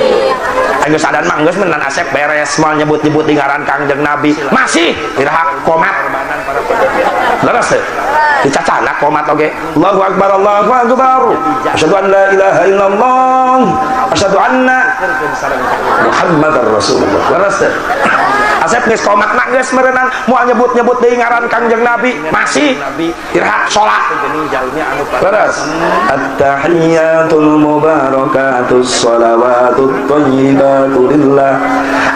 Geus adan mah geus meunang asep beres moal nyebut-nyebut di ngaran Kangjeng Nabi. Masih iraha komat. Leres teu? Dicacanak komat oge. Allahu akbar, Allahu akbar. Asyhadu an la ilaha illallah. Asyhadu anna Muhammadar Rasulullah. Leres teu? Asep geus komat mah geus meureunan moal nyebut-nyebut deui ngaran Kangjeng Nabi. Masih iraha salat. Leres. At-tahiyatul mubarakatus shalawatut thayyibatu lillah.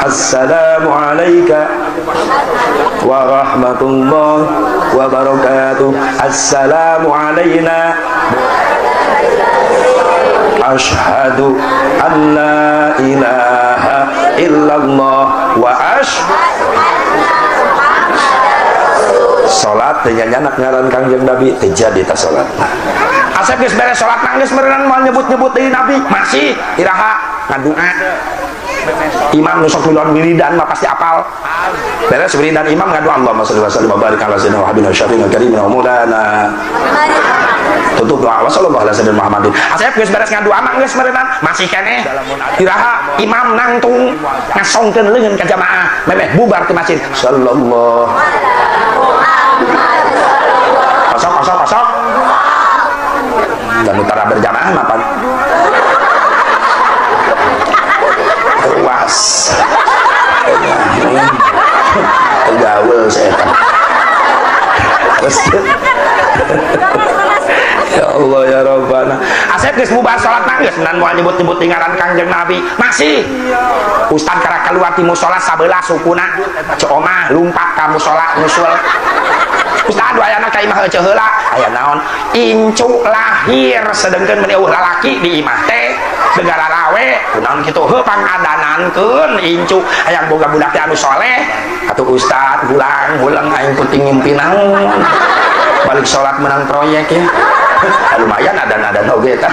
Assalamu alayka wa rahmatullah wa barakatuh. Assalamu alayna. Asyhadu an la ilaha illallah wa asyhadu. Salat teu nyanyanak ngaran Kangjeng Nabi teu jadi ta salat. Asep geus beres salat nangis meureunnan moal nyebut-nyebut deui Nabi. Masih iraha ngadua. Imam nu sok miluan wiridan mah pasti apal. Beres wiridan imam ngadua Allahumma sholli wa sallim wa barik ala sayyidina wa habibina syafi'ina karimina wa maulana. Tutup doa wa sallallahu ala sayyidina Muhammadin. Asep geus beres ngadua mah geus meureunnan masih keneh iraha imam nangtung ngasongkeun leungeun ka jamaah memeh bubar ti masjid. Sallallahu kosok kosok kosok. Dan utara berjamaah mapan. Ruas. Gaul setan. Ya Allah ya Rabbana. Asep geus bubar salat mah geus meunang moal nyebut-nyebut ngaran Kangjeng Nabi. Masih. Ustad karak keluar ti musala sabelah sukuna. Ceu omah lumpat ka musala nyusul. Ustad ayana ka imah heueuh heula. Aya naon? Incu lahir sedengkeun meuni eueuh lalaki di imah teh. Negara rawe kunaon kitu heuh pangadanankeun incu hayang boga budak teh anu soleh atuh ustad gulang-gulang aing penting ngimpi naon balik salat menang proyek ya lumayan adan-adan oge tah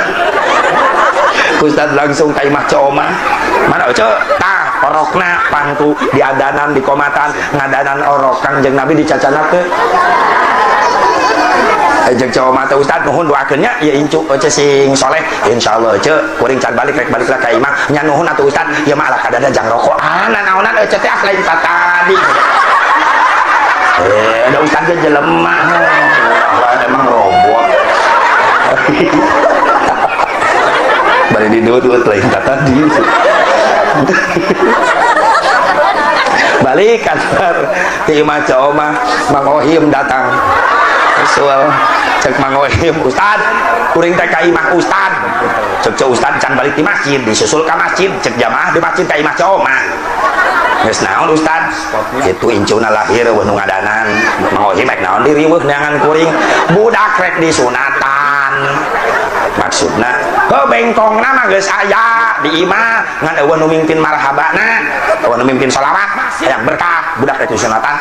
ustad langsung ka imah Ceu Omah mana Ceu tah orokna pangku diadanan dikomatan ngadanan orok Kangjeng Nabi dicacanakeun jeung Ceu Omah teh ustad nuhun doakeun nya ieu incu Ece sing soleh insyaallah Ece kuring can balik rek baliklah ka imah nya nuhun atuh ustad ieu mah ala kadada jang rokokan naonan Ece teh ah lain tadi ada ustad ge jelema emang robot bari didudut lain tadi balik kantor ti imah Ceu Omah Mang Ohim datang usul cek Mang Ohim ustad kuring teh ka imah ustad cek Ceu ustad can balik di masjid disusul ka masjid cek jamaah di masjid ka imah Ceu Omah geus naon ustad kitu incuna lahir eueuh nu ngadanan Mang Ohim rek naon diriweuh neangan kuring budak rek disunatan maksudna heuh bengkongna mah geus aya di imah ngan eueuh nu mimpin marhabana eueuh nu mimpin sholawat hayang berkah budak rek disunatan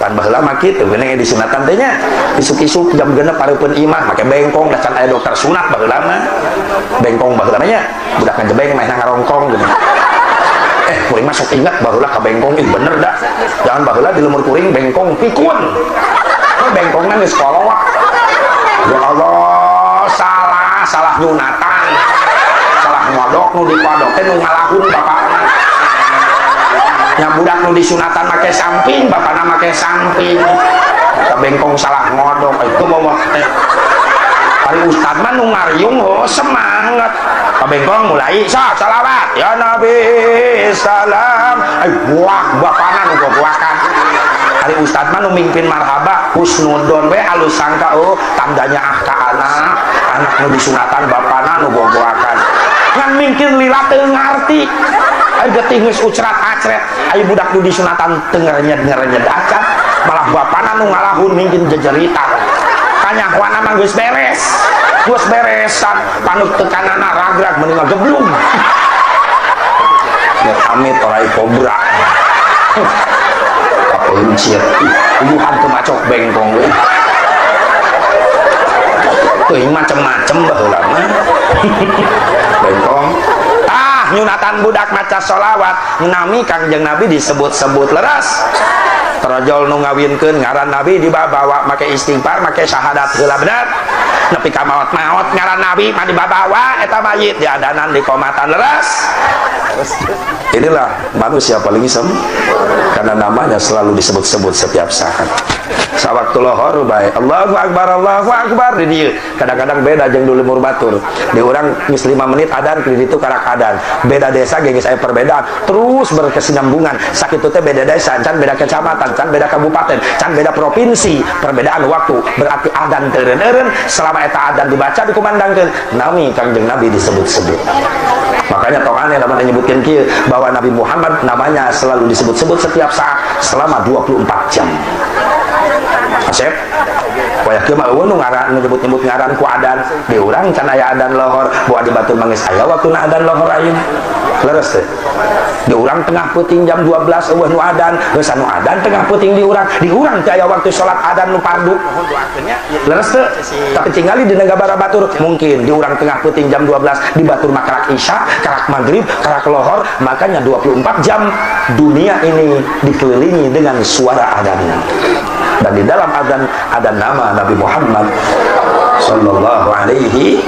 pan baheula mah kitu geuning disunatan teh nya isuk-isuk jam 6 pareupeun imah make bengkong da can aya dokter sunat baheula mah bengkong baheula mah nya budak ngajebeng mah ngarongkong geuning kuring mah sok ingat baheula ka bengkong ih bener dah jangan baheula di lemur kuring bengkong pikun bengkongna geus kolot ya Allah salah nyunatan salah ngodok nu dikodok teh nu ngalahun bapakna nya budak nu disunatan make samping bapakna make samping ka bengkong salah ngodok itu bawa teh ari ustad mah nu ngariung heuh semangat ka bengkong mulai sok salawat ya Nabi salam ai buah bapakna nu gogoakan ari ustad mah nu mimpin marhaba husnudon we alus sangka oh tandanya ah ka anak anak nu disunatan bapana nu gogoakan ngan mingkin lila teu ngarti ai getih geus ucrat acret ai budak nu disunatan teu ngerenyed-ngerenyed acan malah bapana nu ngalahun mingkin jejeritan kanyahoana mah geus beres geus beresan panut tekanana ragrag mending geblung ya amit orai kobra kapencit uyuhan teu macok bengkong we teuing macem-macem baheula mah bengkong tah nyunatan budak maca sholawat nami Kangjeng Nabi disebut-sebut leres terojol nu ngawinkeun ngaran Nabi dibabawa make istighfar make syahadat heula bener nepi ka maot-maot ngaran Nabi mah dibabawa eta mayit diadanan dikomatan leres. Inilah manusia paling isem karena namanya selalu disebut-sebut setiap saat. Sawaktu lohor bae Allahu akbar di dieu. Kadang-kadang beda jeung di lemur batur. Di urang geus 5 menit adan di ditu karak adan. Beda desa ge geus aya perbedaan, terus berkesinambungan. Sakitu teh beda desa, can beda kecamatan, can beda kabupaten, can beda provinsi, perbedaan waktu. Berarti adan teureun-eureun selama eta adan dibaca dikumandangkeun, nami Kangjeng Nabi disebut-sebut. Makanya tong aneh lamun nyebutkeun kieu bahwa Nabi Muhammad namanya selalu disebut-sebut setiap saat selama 24 jam. Asep, wayah kieu mah eueuh nu ngaran nyebut-nyebut ngaran ku adan. Di urang can aya adan lohor, boa di batur mah geus aya waktuna adan lohor ayeuna. Leres teh. Di urang tengah peuting jam 12 eueuh nu adan, geus anu adan tengah peuting di urang teu aya waktu salat adan nu fardu. Leres teh. Tapi tingali di negara batur mungkin di urang tengah peuting jam 12 di batur mah karak isya, karak maghrib, karak lohor, makanya 24 jam dunia ini dikelilingi dengan suara adan. Dan di dalam adan ada nama Nabi Muhammad sallallahu alaihi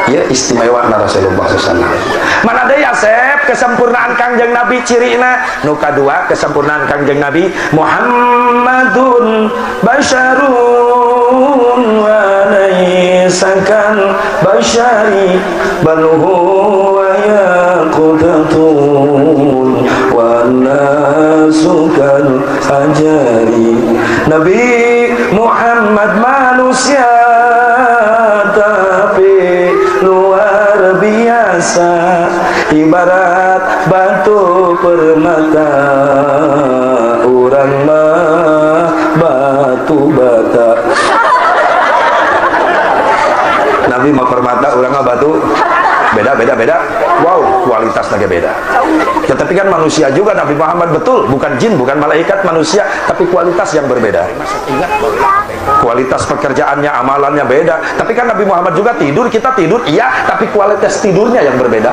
ya istimewa Rasulullah SAW. Mana deui Asep kesempurnaan Kangjeng Nabi cirina nu kadua kesempurnaan Kangjeng Nabi Muhammadun basyarun wa laisa kal basyari bal huwa yaqdatun wa nasu kal ajari. Nabi Muhammad manusia tapi luar biasa, ibarat batu permata, urang mah batu bata. Nabi mah permata, urang mah batu. Beda beda-beda. Wow, kualitasnya beda. Tetapi kan manusia juga Nabi Muhammad, betul, bukan jin, bukan malaikat, manusia, tapi kualitas yang berbeda. Kualitas pekerjaannya, amalannya beda. Tapi kan Nabi Muhammad juga tidur, kita tidur, iya, tapi kualitas tidurnya yang berbeda.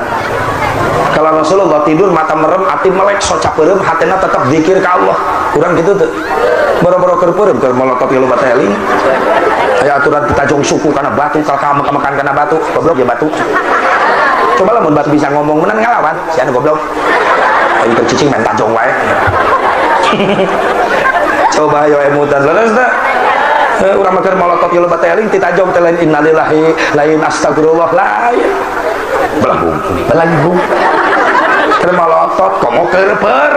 Kalau Rasulullah tidur mata merem, hati melek, soca peureum, hatena tetap zikir ka Allah. Kurang gitu tuh. Boro-boro keur peureum, keur molotot ge loba teh eling. Aya aturan tajong suku kana batu, kalau kamu makan kana batu, goblok ya batu. Coba lamun batu bisa ngomong menang ngalawan, si anu goblok. Ayo keur cicing main tajong wae. Coba ayo emutan leres teh. Urang mah keur molotot ge loba teh eling, ti tajong teh lain innalillahi, lain astagfirullah, lain. Belanggung, belanggung. Keur molotot komo keur per.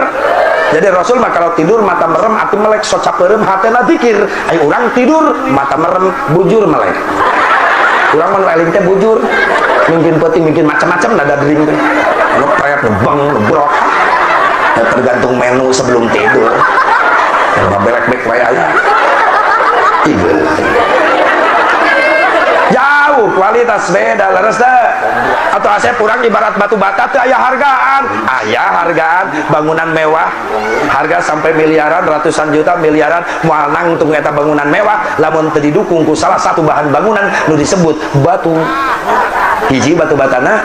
Jadi Rasul mah kalau tidur mata merem, hati melek, soca peureum, hatena zikir. Ayo urang tidur mata merem, bujur melek. Urang mah nu eling teh bujur. Mungkin penting, mungkin macam-macam nada dering teh. Nu prep, nu beng, nu brok. Ya, tergantung menu sebelum tidur. Ngabelek-bek wae aya. Igel. Jauh kualitas beda leres teh. Atau asep urang ibarat batu bata teu aya hargaan. Aya hargaan bangunan mewah, harga sampai miliaran, ratusan juta, miliaran, moal nangtung eta bangunan mewah lamun teu didukung ku salah satu bahan bangunan nu disebut batu. Hiji batu batana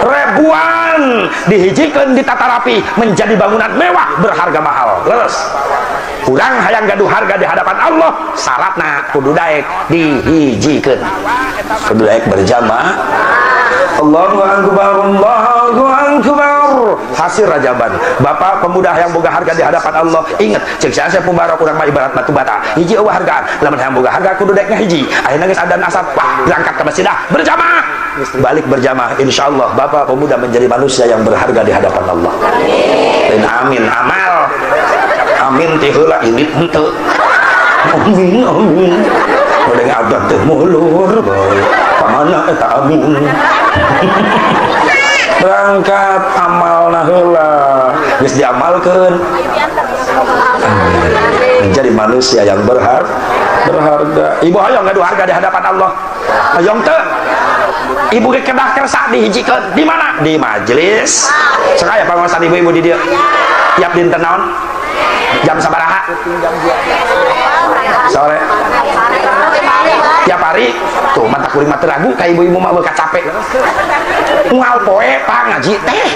ribuan dihijikeun ditata rapi menjadi bangunan mewah berharga mahal. Leres. Urang hayang gaduh harga di hadapan Allah, syaratna kudu daek dihijikeun. Kudu daek berjamaah. Allahu akbar, Allahu akbar. Hasil rajaban. Bapak pemuda yang boga harga di hadapan Allah, ingat, cek saya pembarok urang mah ibarat batu bata. Hiji eueuh hargaan, lamun hayang boga harga kudu daek ngahiji. Ayeuna geus adan asar, wah, berangkat ke masjid ah, berjamaah. Balik berjamaah, insyaallah bapak pemuda menjadi manusia yang berharga di hadapan Allah. Amin. Amin amal. Amin teh heula indit henteu. Amin amin. Udah ngabad teh mulur bae. Pamana eta amin. Berangkat amalna heula. Geus diamalkeun. Menjadi manusia yang berharga. Ibu hoyong gaduh harga di hadapan Allah. Hoyong teu? Ibu ge kedah kersa dihijikeun. Di mana? Di majelis. Sok aya pangaosan ibu-ibu di dieu. Tiap dinten naon? Jam sabaraha? Sore. Tiap hari tuh mata kuring mah teu ragu ka ibu-ibu mah beuka capek. Unggal poe pangaji teh.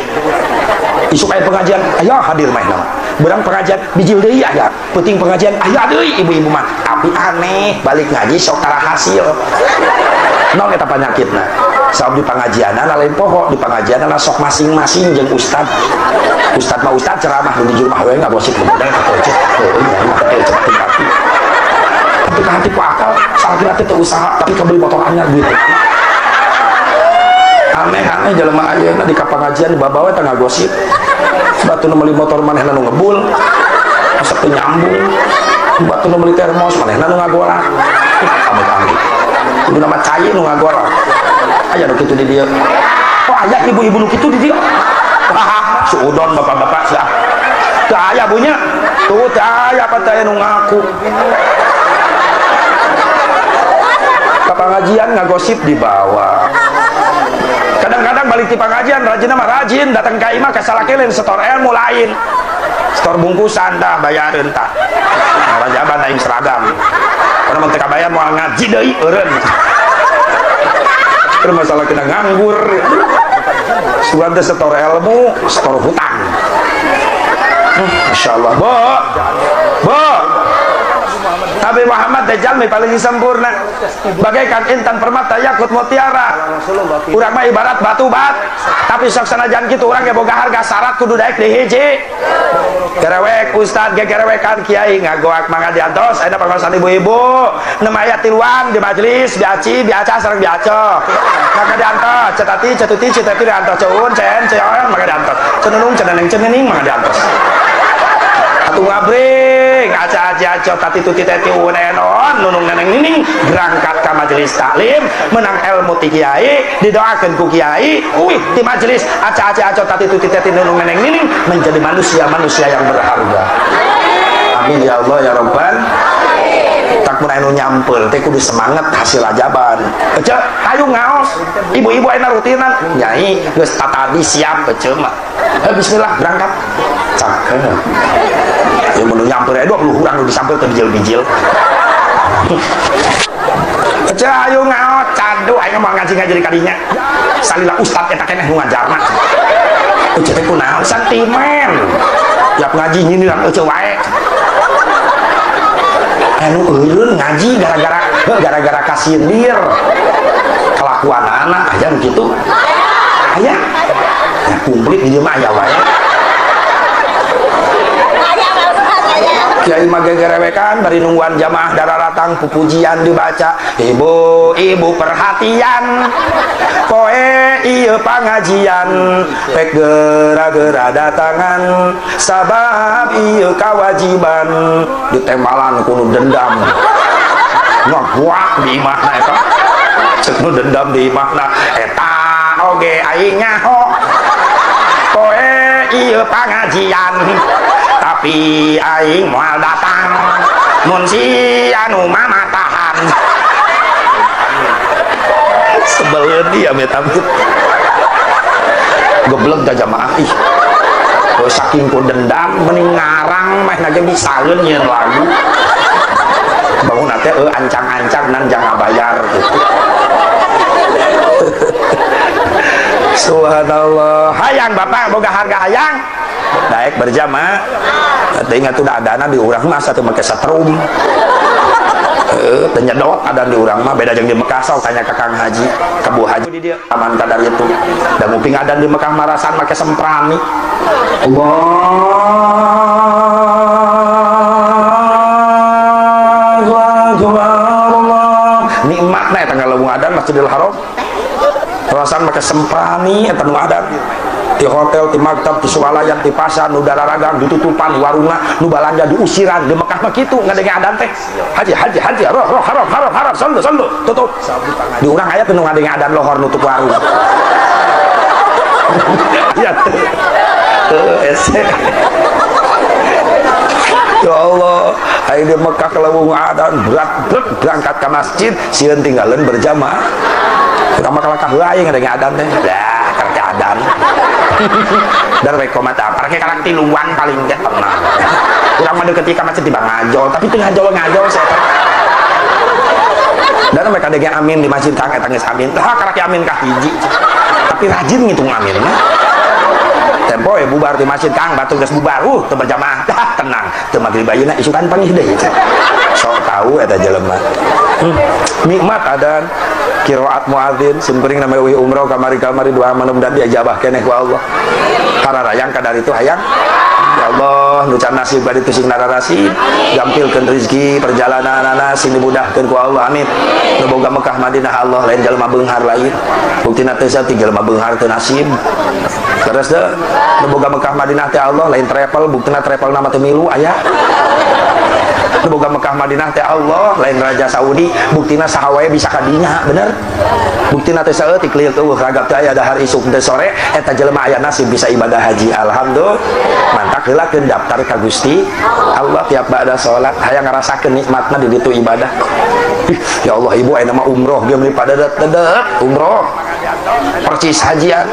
Isuk aya pengajian, ayo hadir mah nama. Berang pengajian bijil deui aya. Peuting pengajian aya deui ibu-ibu mah. Tapi aneh, balik ngaji sok tara hasil. Naon eta panyakitna? Sabab di pengajianana lain poho, di pengajianana sok masing-masing jeung ustad. Ustad mah ustad ceramah di jurmah we ngagosip modal kecet. Tapi ka hati ku akal, salah teh teu usaha tapi kabeli motor anyar duit. Aneh-aneh jelema ayeuna di ka pengajian dibabawa teh ngagosip. Batu nu meuli motor manehna nu ngebul. Asa teu nyambung. Batu nu meuli termos manehna nu ngagolak. Amit-amit. Kudu nama cai nu ngagolak. Aya nu kitu di dieu. Oh aya ibu-ibu nu kitu di dieu. Wah, suudon bapak-bapak sia. Teu aya bunya. Tuh teu aya apa teh nu ngaku. Ka pengajian ngagosip di bawah. Kadang-kadang balik di pengajian rajin mah rajin, datang ka imah ka salakeleun setor ilmu lain. Setor bungkusan tah bayareun tah. Rajaban aing seragam. Karena mun teu kabayar moal ngaji deui eureun. Terus masalah kita nganggur. Sugan teh setor ilmu, setor hutang. Masyaallah, Bu. Bu. Nabi Muhammad teh jalmi paling sempurna. Bagaikan intan permata yakut mutiara. Urang mah ibarat batu bat, tapi sok sanajan kitu urang ge boga harga syarat kudu daek dihiji. Gerewek ustad ge gerewekan kiai ngagoak mangga diantos ayeuna pangaosan ibu-ibu nem aya tiluan di majelis biaci biaca sareng biaco. Mangga diantos cetati cetuti ceteti diantos ceun cen ceon mangga diantos cenunung ceneneng cenening mangga diantos. Atuh ngabring aca aca aco tati tuti teti unenon nunung neneng nining berangkat ka majelis taklim menang ilmu ti kiai didoakeun ku kiai uih di majelis aca aca aco tati tuti teti nunung neneng nining menjadi manusia-manusia yang berharga. Amin ya Allah ya Rabbal. Tak mun anu nyamper teh kudu semangat hasil ajaban. Ece hayu ngaos, ibu-ibu ayeuna rutinan, nyai geus tatadi siap ece mah. Bismillah berangkat. Cakep. Ya mun nyamper aya 20 urang nu disamper teh bijil-bijil. Ece hayu ngaos, cadu aing mah ngaji-ngaji di kadinya. Salila ustad eta keneh nu ngajarna. Ece teh kunaon sentimen. Tiap ngaji nyindiran ece wae. Anu eureun ngaji gara-gara kasindir kelakuan anak aja gitu aya ya komplit di dieu mah aya wae. Kiai mah gegerewekan bari nungguan jamaah dararatang pupujian dibaca, ibu-ibu perhatian poe ieu pangajian pek gera-gera datangan sabab ieu kawajiban ditembalan kudu dendam ngaguak di imahna eta cek nu dendam di imahna eta oge aing nyaho poe ieu pangajian tapi aing moal datang mun si anu mama tahan. Sebeleun dia amit-amit geblek da jamaah ih saking ku dendam mending ngarang meh nage bisaeun nyeun lagu bangun teh ancang-ancang nan jangan bayar gitu. Subhanallah, hayang bapak boga harga hayang daek berjamaah teu ingat udah adana di urang mah satu make setrum teu nyedot adan di urang mah beda jeung di Mekah sok tanya ka Kang Haji ka Bu Haji di dieu aman kadar itu da muping adan di Mekah marasan make semprani Allahu akbar Allah nikmatna eta ngaleuweung adan Masjidil Haram perasaan make semprani eta nu adan di hotel, di maktab, di swalayan, di pasar, nu dararagang, ditutupan, warungna, nu balanja diusiran, di Mekah mah kitu ngadenge adan teh. Haji, haji, haji, roh, roh, haram, haram, haram, sallu, sallu, tutup. Di urang aya teh nu ngadenge adan lohor nutup warung. Ya teh. Hese. Ya Allah, ayo di Mekah kelewung adan berat berangkat ke masjid, sieun tinggalin berjamaah. Urang mah kalakah heula aing ngadenge adan teh. Dah, kerja adan. Dan rek komat apa rek karak tiluan paling teh tenang. Urang mah deukeut ka masjid tiba ngajol, tapi teu ngajol-ngajol saya. Dan mereka dege amin di masjid kang eta geus amin. Tah karak amin ka hiji. Tapi rajin ngitung amin mah. Tempo bubar di masjid kang batur geus bubar, teu berjamaah. Dah tenang, teu magrib ayeuna isukan panggih deui. Sok tahu eta jelema. Nikmat adan qiraat muadzin sim kuring namanya uih umroh kamari-kamari doa manum dan diajabah keneh ku Allah. Hararayang kadar itu hayang. Ya Allah, nu can nasib bari teu sing nararasi, gampilkeun rezeki perjalananana sing dimudahkeun ku Allah. Amin. Nu boga Mekah Madinah Allah lain jelema beunghar lain. Buktina teu saeutik jelema beunghar teu nasib. Terus teu nu boga Mekah Madinah teh Allah lain travel, buktina travel nama teu milu aya. Nu boga Mekah Madinah teh Allah lain raja Saudi, buktina saha wae bisa ka dinya, bener? Buktina teh saeutik lieur eueuh ragap teh aya dahar isuk teh sore eta jelema aya nasib bisa ibadah haji. Alhamdulillah. Mantak heulakeun daftar ka Gusti Allah tiap ba'da salat hayang ngarasakeun nikmatna di ditu ibadah. Ih, ya Allah ibu ayeuna mah umroh ge meuli padedet-dedet umroh. Percis hajian.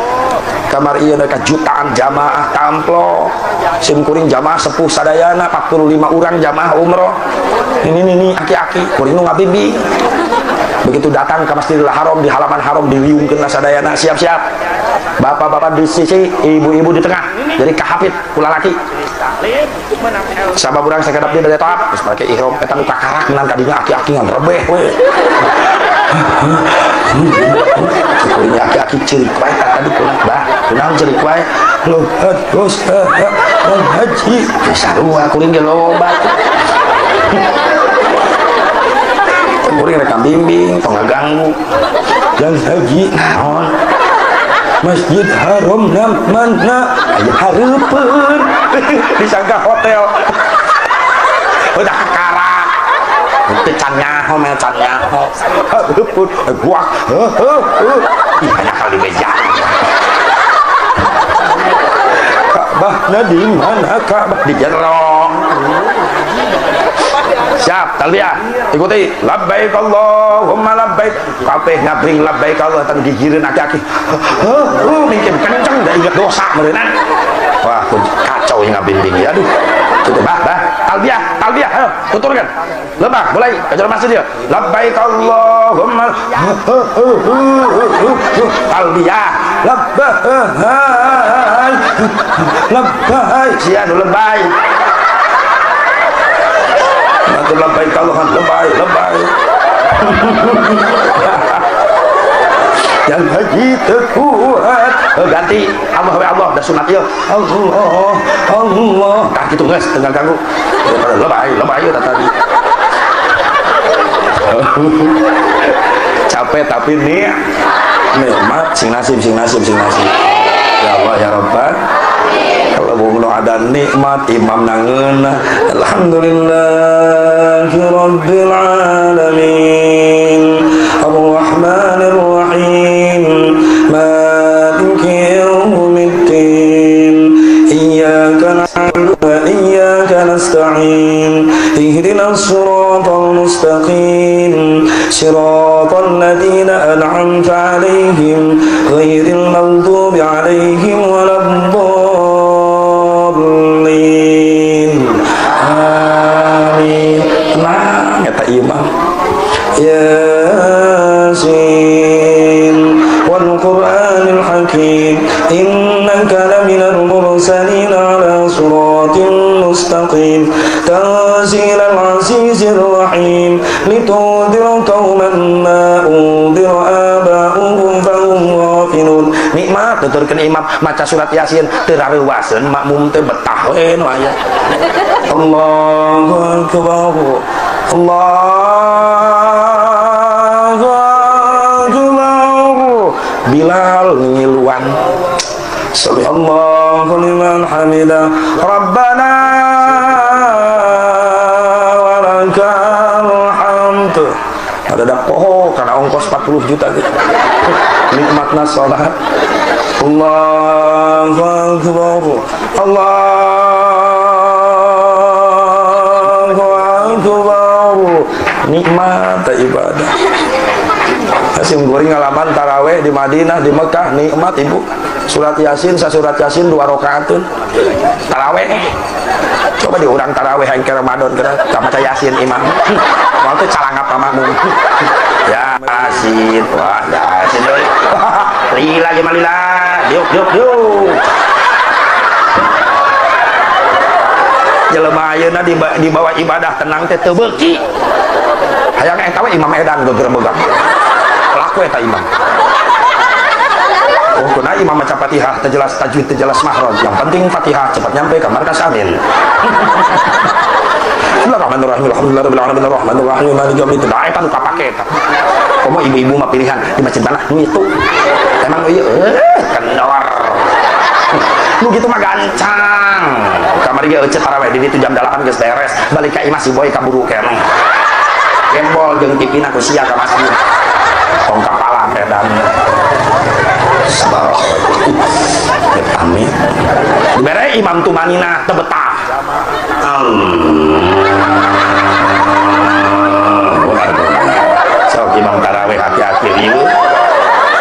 Kamar ieu ka jutaan jamaah tamplo. Sim kuring jamaah sepuh sadayana 45 urang jamaah umroh. Ini ini aki-aki kuring nu ngabimbing. Begitu datang ke Masjidil Haram di halaman haram diliungkeun lah sadayana siap-siap. Bapak-bapak di sisi, ibu-ibu di tengah. Jadi kahapit kula laki. Sabab urang sakedap dia dari tahap geus make ihram eta nu kakarak menang kadinya aki-aki ngan rebeh we. Kuring aki-aki ceurik wae tadi kunaon bah, kunaon ceurik wae. Loh, terus haji sarua kuring ge loba. Kuring rek bimbing tong ngaganggu. Yang haji naon? Masjid Haram nam mana? Aya hareupeun. Disangka hotel. Udah kakarak. Teu can nyaho mah can nyaho. Hareupeun guak. Heuh. Ih banyak kali beja. Ka'bahna di mana Ka'bah di jero. Siap, talbiyah. Ikuti. Labbaik Allahumma labbaik. Kabeh ngabring labbaik Allah tan gigireun aki-aki. Heuh, mungkin kenceng da inget dosa meureunna. Wah, kacau yang ngabimbing ya. Aduh. Tutup bah, bah. Talbiyah, talbiyah. Ayo, tuturkan. Lebah, mulai kejar masjid ya. Labbaik Allahumma talbiyah. Labbaik. Labbaik. Sia nu lebay. Nanti labbaik Allah lebay, lebay. Yang haji terkuat. Ganti Allah wa Allah dah sunat ieu. Allah Allah. Tah kitu geus teu ganggu. Lebay, lebay tah tadi. Capek tapi nih nikmat sing nasib sing nasib sing nasib. Ya Allah ya Rabbal. Kalau belum ada nikmat imam nangeun alhamdulillahi rabbil alamin arrahmanir rahim maliki yaumiddin iyyaka na'budu wa iyyaka nasta'in ihdinas siratal mustaqim siratal ladzina an'amta 'alaihim ghairil maghdubi 'alaihim waladdallin. Amin. Tenang eta imam. Yasin wal Qur'anil Hakim innaka laminal mursalin ala siratin mustaqim tanzilal azizir rahim litundhira qauman ma undhira aba'uhum fahum ghafilun. Nikmat tuturkeun imam maca surat Yasin teu rareuwaseun makmum teh betah we nu aya. Allahu akbar. Allahu akbar. Bilal ngiluan. Sami Allahu liman hamidah. Rabbana walakal hamd. Ada poho karena ongkos 40 juta gitu. Nikmatna salat. Allahu akbar. Allahu akbar. Nikmat ibadah. Sim goreng ngalaman taraweh di Madinah, di Mekah, nikmat ibu. Surat Yasin, sasurat Yasin 2 rakaatun. Taraweh. Coba di urang taraweh yang ke Ramadan kena maca Yasin imam. Mau teh calangap makmum. Yasin, wah Yasin deui. Lila jeung lila, diuk diuk diuk. Jelema ayeuna di bawah ibadah tenang teh teu beuki. Hayang eta we imam edan gegerebegan. Laku eta imam. Oh, kuna imam maca Fatihah teu jelas tajwid teu jelas mahraj. Yang penting Fatihah cepat nyampe ka markas amin. Bismillahirrahmanirrahim. Alhamdulillahirabbil alamin arrahmanirrahim maliki yaumiddin. Da eta nu kapake eta. Komo ibu-ibu mah pilihan di masjid mana nu itu. Emang ieu kendor. Nu gitu mah gancang. Kamari ge euceut tarawih di ditu jam 8 geus beres. Balik ka imah si boy kaburu keneh. Gembol jeung tipina ku sia ka masjid. Tong kapala edan. Sabar. Amin. Dibere imam tumanina teu betah. Sok imam tarawih hati-hati ieu.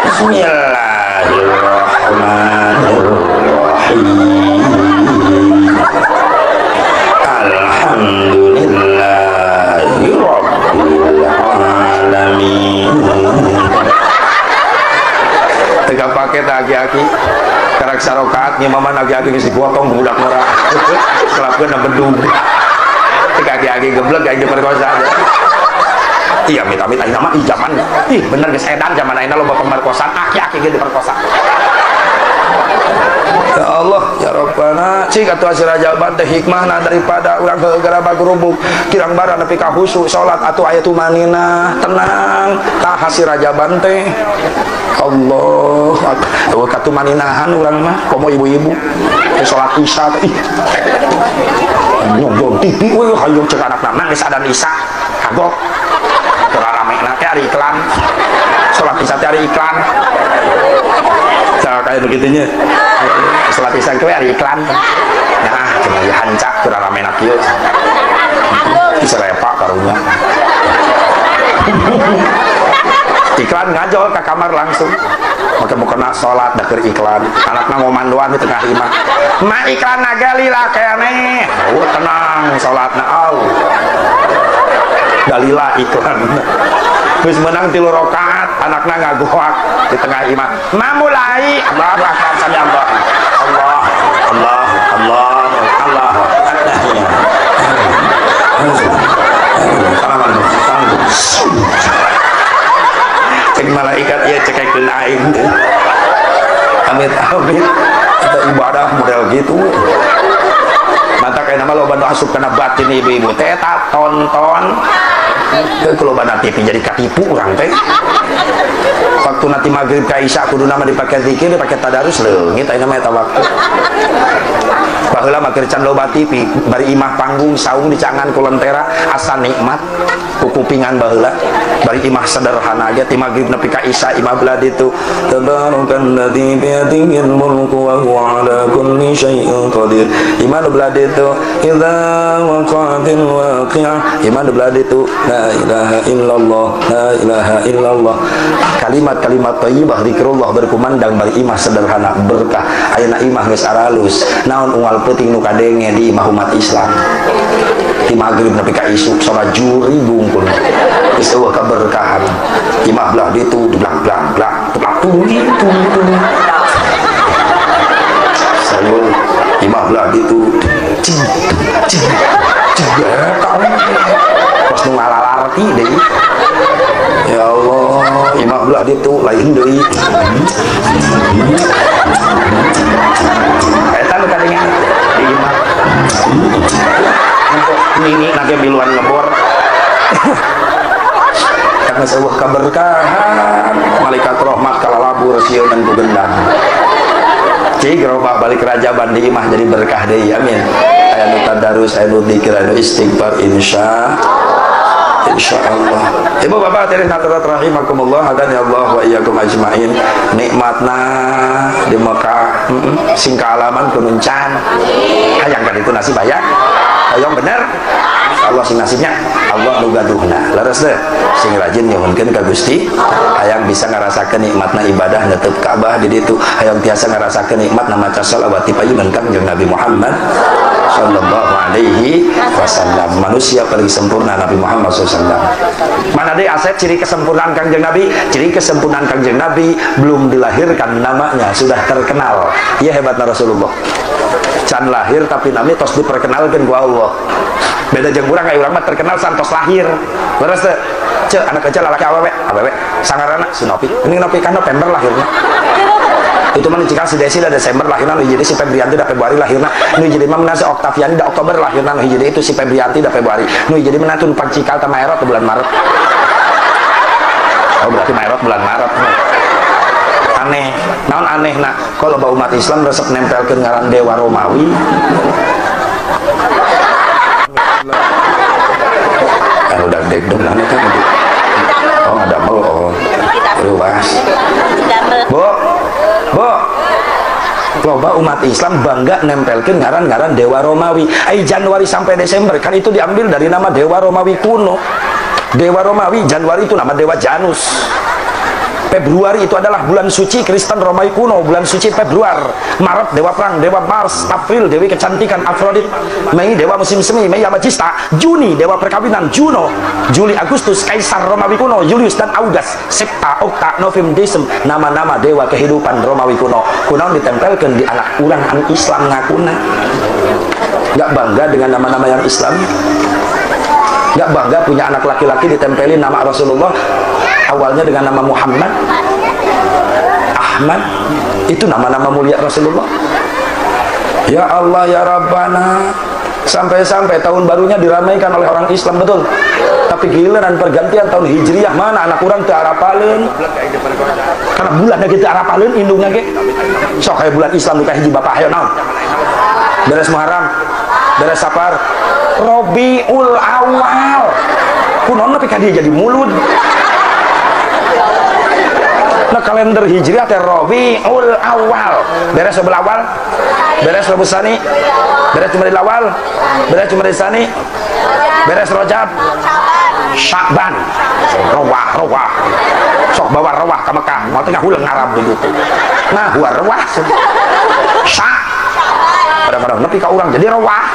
Bismillahirrahmanirrahim. Alhamdulillahirabbil alamin. Teu pake teh aki-aki. Karak sarokaat nyimaman aki-aki geus digotong budak ngora. Kelapkeun bedug. Teu aki-aki geblek aing diperkosa. Iya amit-amit ayeuna mah ih zaman ih bener geus edan zaman ayeuna loba pemerkosaan aki-aki ge diperkosa. Ya Allah ya Rabbana cik atuh hasil jawaban teh hikmahna daripada urang gegerabak gerubuk kirang bara nepi ka khusyuk salat atuh aya tumanina tenang tah hasil rajaban teh Allah eueuh katumaninahan urang mah komo ibu-ibu salat isya teh ih nyongjong TV we hayang cek anakna nangis adan isya kagok ramena teh ari iklan salat isya teh ari iklan. Nah, kayak begitunya salat isya teh ari iklan. Nah cenah hancak teu ramena kieu. Diserepak karunya. Iklan ngajol ke kamar langsung. Make mau kena sholat dah keur iklan. Anakna ngomandoan di tengah imah. Ma iklan nagalila keneh. Oh tenang salatna Allah. Dalila iklan. Geus menang 3 rakaat, anakna ngagoak di tengah imah. Ma mulai Allahu akbar sami Allah. Allah Allah Allah Allah. Cek malaikat ya cekekeun aing teh. Amit-amit atau ibadah model gitu. Mata kayak nama loba nu asup kana batin ibu-ibu teh eta tonton. Ke loba TV jadi katipu urang teh. Waktu nanti maghrib ka isya kudu nama dipake zikir, dipake tadarus leungit ayeuna mah eta waktu. Baheula mah keur can loba TV, bari imah panggung saung dicangan ku lentera asa nikmat ku kupingan baheula. Bari imah sederhana ge ti maghrib nepi ka isya imah belah ditu. Tabarakalladzi biyadihil mulku wa huwa ala kulli syai'in qadir. Imah nu belah ditu idza waqa'atil waqi'ah. Imah nu belah ditu la ilaha illallah la ilaha illallah. Kalimat-kalimat thayyibah zikrullah berkumandang bari imah sederhana berkah. Ayeuna imah geus aralus. Naon unggal peuting nu kadenge di imah umat Islam. Ti maghrib nepi ka isuk salat juri bungkul. Geus eueuh kaberkahan. Imah belah ditu belah belah belah belah tung tung tung. Sayur imah belah ditu cing cing cing eta pas nu ngalalarti deui. Ya Allah, imah belah ditu lain deui. Eta nu kadengan di imah. Untuk nini nage miluan ngebor. Karena sebuah keberkahan malaikat rahmat kalalabur sieun ku gendang. Cik robah balik rajaban di imah jadi berkah deui, amin. Aya nu tadarus, aya nu dzikir, aya nu istighfar insya insyaallah. Ibu bapak hadirin hadirat rahimakumullah, hadani Allah wa iyyakum ajmain. Nikmatna di Mekah, sing kaalaman kununcan. Hayang kan itu nasib hayang. Hayang bener. Allah sing nasibnya, Allah nu gaduhna. Leres teh, sing rajin nyuhunkeun ka Gusti, hayang bisa ngarasakeun nikmatna ibadah netep Ka'bah di ditu, hayang tiasa ngarasakeun nikmatna maca shalawat ti payunan Kangjeng Nabi Muhammad sallallahu alaihi wasallam. Manusia paling sempurna Nabi Muhammad SAW. Mana deh aset ciri kesempurnaan Kangjeng Nabi? Ciri kesempurnaan Kangjeng Nabi belum dilahirkan namanya sudah terkenal. Ya hebatna Rasulullah. Can lahir tapi namanya tos diperkenalkan ku Allah. Beda jeung urang aya urang mah terkenal santos lahir. Leres teu? Ceu anak kecil lalaki awewe, awewe sangarana si Nopi. Ini Nopi kan November lahirnya. Itu mah cikal si Desi da Desember lahirna, nu jadi si Febrianti da Februari lahirna, nu jadi mah si Oktaviani da Oktober lahirna, nu jadi itu si Febrianti da Februari, nu jadi mah tun pangcikal ta Maerot bulan Maret. Oh berarti Maerot bulan Maret. Aneh, naon aneh nah kalau loba umat Islam resep nempelkeun ngaran dewa Romawi. Kan udah degdong kan oh ada mel oh luas. Bu, bu, loba umat Islam bangga nempelkeun ngaran-ngaran dewa Romawi. Ai Januari sampai Desember kan itu diambil dari nama dewa Romawi kuno. Dewa Romawi Januari itu nama dewa Janus. Februari itu adalah bulan suci Kristen Romawi kuno, bulan suci Februari. Maret dewa perang, dewa Mars. April dewi kecantikan Afrodit. Mei dewa musim semi, Mei Amajista. Juni dewa perkawinan Juno. Juli Agustus kaisar Romawi kuno Julius dan August. Septa, Okta, November, Desember nama-nama dewa kehidupan Romawi kuno. Kuno ditempelkan di anak urang anu Islam ngakuna. Gak bangga dengan nama-nama yang Islam. Gak bangga punya anak laki-laki ditempelin nama Rasulullah. Awalnya dengan nama Muhammad, Ahmad, itu nama-nama mulia Rasulullah. Ya Allah ya Rabbana, sampai-sampai tahun barunya diramaikan oleh orang Islam, betul. Tapi giliran pergantian tahun Hijriah mana anak urang teu arapaleun. Karena bulannya kita arapaleun indungna ge. Sok aya bulan Islam nu kahiji bapak hayo naon? Beres Muharram, beres Safar, Rabiul Awal. Kunaon nepi ka dieu jadi mulud. Nah kalender Hijriah teh Rabiul Awal. Beres Rabiul Awal, Beres Rabu Sani, beres Jumadil Awal, beres Jumadil Sani, beres Rajab, Sya'ban, rowah rowah, sok bawa rowah ke Mekah, mau tengah hulang Arab begitu. Nah, huwa rowah, sya, pada-pada nepi ka urang jadi rowah.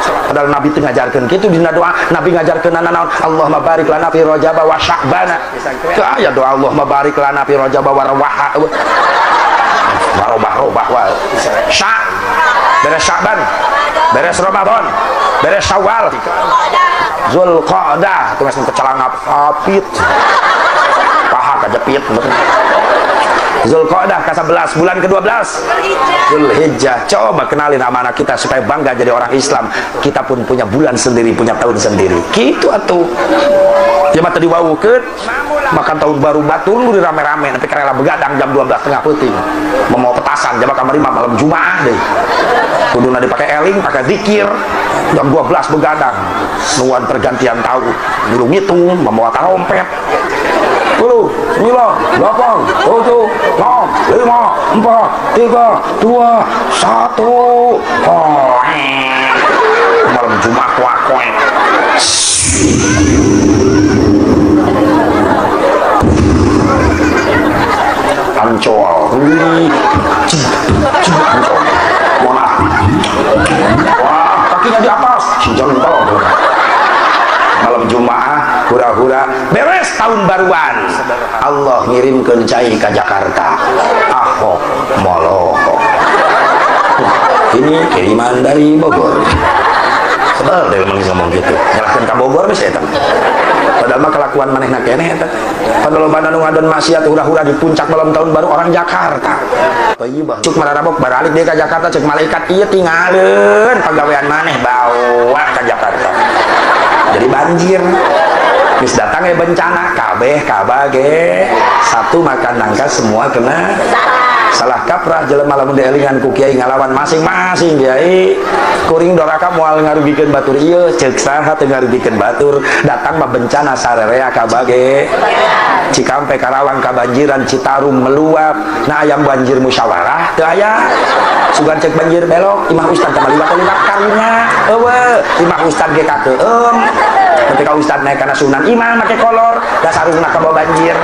Padahal Nabi teu ngajarkeun kitu dina doa, Nabi ngajarkeun naon? Allahumma barik lana fi Rajab wa Sya'bana. Teu aya doa Allahumma barik lana fi Rajab wa rawaha. Warobah-robah wa. Sya, beres Sya'ban, beres Ramadan, beres Syawal, Zulqa'dah, itu masih kecelangap apit, paha kajepit. Zulqa'dah ke-11, bulan ke-12 Zulhijjah. Coba kenalin sama anak kita supaya bangga jadi orang Islam. Kita pun punya bulan sendiri, punya tahun sendiri. Gitu atuh. Ya mah tadi wawukeun makan tahun baru batur lu rame-rame sampai karela begadang jam 12.30 peuting. Mau petasan jam kamari malam Jumaah deh. Kuduna dipakai eling, pakai zikir. Jam 12 begadang. Nuan pergantian tahun. Dulu ngitung, membawa trompet. 10, 9, 8, 7, 6, 5, 4, 3, 2, 1. Oh, malam Jumat wakoe. Ancol. Wah, kakinya di atas. Jengkol. Malam Jumaah hura-hura beres tahun baruan. Allah ngirimkeun cai ka Jakarta. Ahok molohok. Ini kiriman dari Bogor. Sebel deh emang ngomong gitu. Nyalahkeun ka Bogor geus eta. Padahal mah kelakuan manehna keneh eta. Padahal loba nu ngadon maksiat hura-hura di puncak malam tahun baru orang Jakarta. Thayyibah. Cuk mararabok baralik deui ka Jakarta cek malaikat ieu tingaleun pagawean maneh bawa ka Jakarta. Jadi banjir. Geus datang ya bencana kabeh kabage satu makan nangka semua kena salah kaprah jelema lamun dielingan ku kiai ngalawan masing-masing kiai kuring doraka moal ngarugikeun batur ieu ceuk saha teu ngarugikeun batur datang mah bencana sarerea kabage Cikampek Karawang kabanjiran Citarum meluap nah ayam banjir musyawarah teu aya sugan cek banjir belok imah ustad kamaliwat-liwat karunya eueuh imah ustad ge kakeum ketika ustad naik kana sunan imah make kolor dasarungna kabawa banjir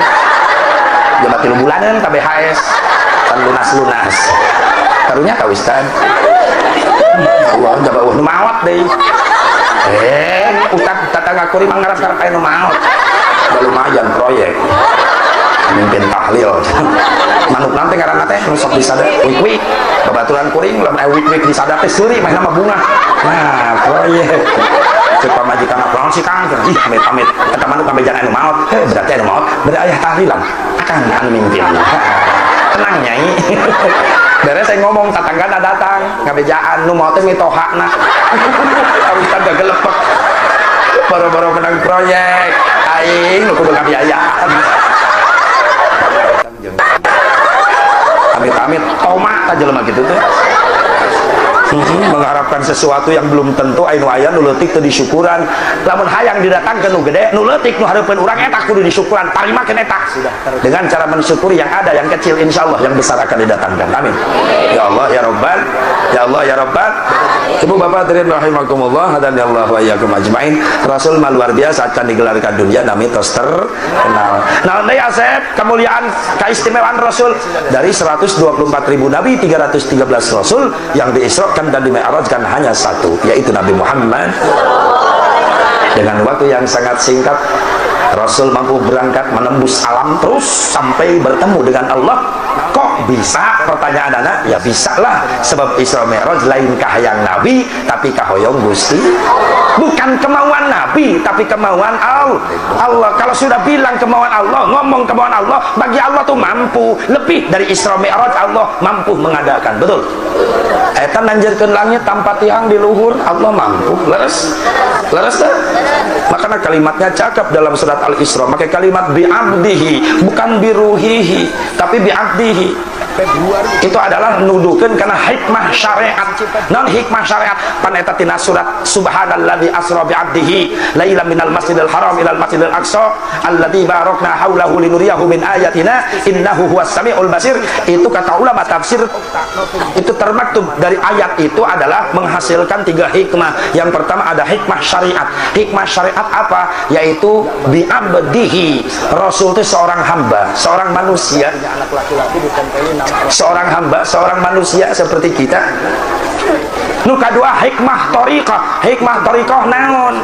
jabat 3 bulanan ka BHS tan lunas-lunas karunya ka ustad Allah jaba eueuh nu maot deui ustad tetangga kuring mah ngarep-ngarep aya nu maot udah lumayan proyek mimpin tahlil manuk nanti ngaranna teh nu sok disada wik-wik babaturan kuring lamun aya wik-wik disada teh seuri mah nama bunga nah proyek cek pamajikan naon si Kang ih amit-amit eta manuk kambejan anu maot berarti anu maot berarti aya tahlilan akang anu mimpin tenang nyai beres saya ngomong tatanggana datang ngabejaan nu maot teh mitohana ustad gagelepek boro-boro menang proyek aing nu kudu ngabiayaan amit-amit tomak ta jelema kitu teh mengharapkan sesuatu yang belum tentu anu aya nu leutik teu disyukuran lamun hayang didatangkeun nu gede nu leutik nu hareupeun urang eta kudu disyukuran tarimakeun eta dengan cara mensyukuri yang ada yang kecil insyaallah yang besar akan didatangkan amin ya Allah ya Rabbal ya Allah ya Rabbal. Ibu bapak hadirin rahimakumullah hadanallahu wa iyyakum ajmain. Rasul mah luar biasa can digelarkan dunia nami tos terkenal. Naon deui Asep kemuliaan keistimewaan Rasul dari 124.000 nabi 313 rasul yang diisrakan dan dimi'rajkan hanya satu yaitu Nabi Muhammad. Dengan waktu yang sangat singkat Rasul mampu berangkat menembus alam terus sampai bertemu dengan Allah. Kok bisa? Pertanyaan anak, ya bisa lah. Sebab Isra Mi'raj lain kahayang Nabi, tapi kahoyong Gusti. Bukan kemauan Nabi, tapi kemauan Allah. Allah kalau sudah bilang kemauan Allah, ngomong kemauan Allah, bagi Allah tuh mampu lebih dari Isra Mi'raj. Allah mampu mengadakan, betul. Eta nanjirkeun langit tanpa tiang di luhur, Allah mampu. Leres? Leres teh? Makanya kalimatnya cakep dalam surat Al-Isra, pakai kalimat bi'abdihi, bukan biruhihi, tapi bi'abdihi. Itu adalah nuduhkeun kana hikmah syariat. Non hikmah syariat pan eta tina surat subhanalladzi asra bi 'abdihi lailan minal masjidil haram ilal masjidil aqsa alladzi barakna haulahu linuriyahu min ayatina innahu huwas samiul basir. Itu kata ulama tafsir itu termaktub dari ayat itu adalah menghasilkan tiga hikmah. Yang pertama ada hikmah syariat. Hikmah syariat apa? Yaitu bi 'abdihi. Rasul itu seorang hamba, seorang manusia. Seorang hamba, seorang manusia seperti kita. Nu kadua hikmah thariqah. Hikmah thariqah naon?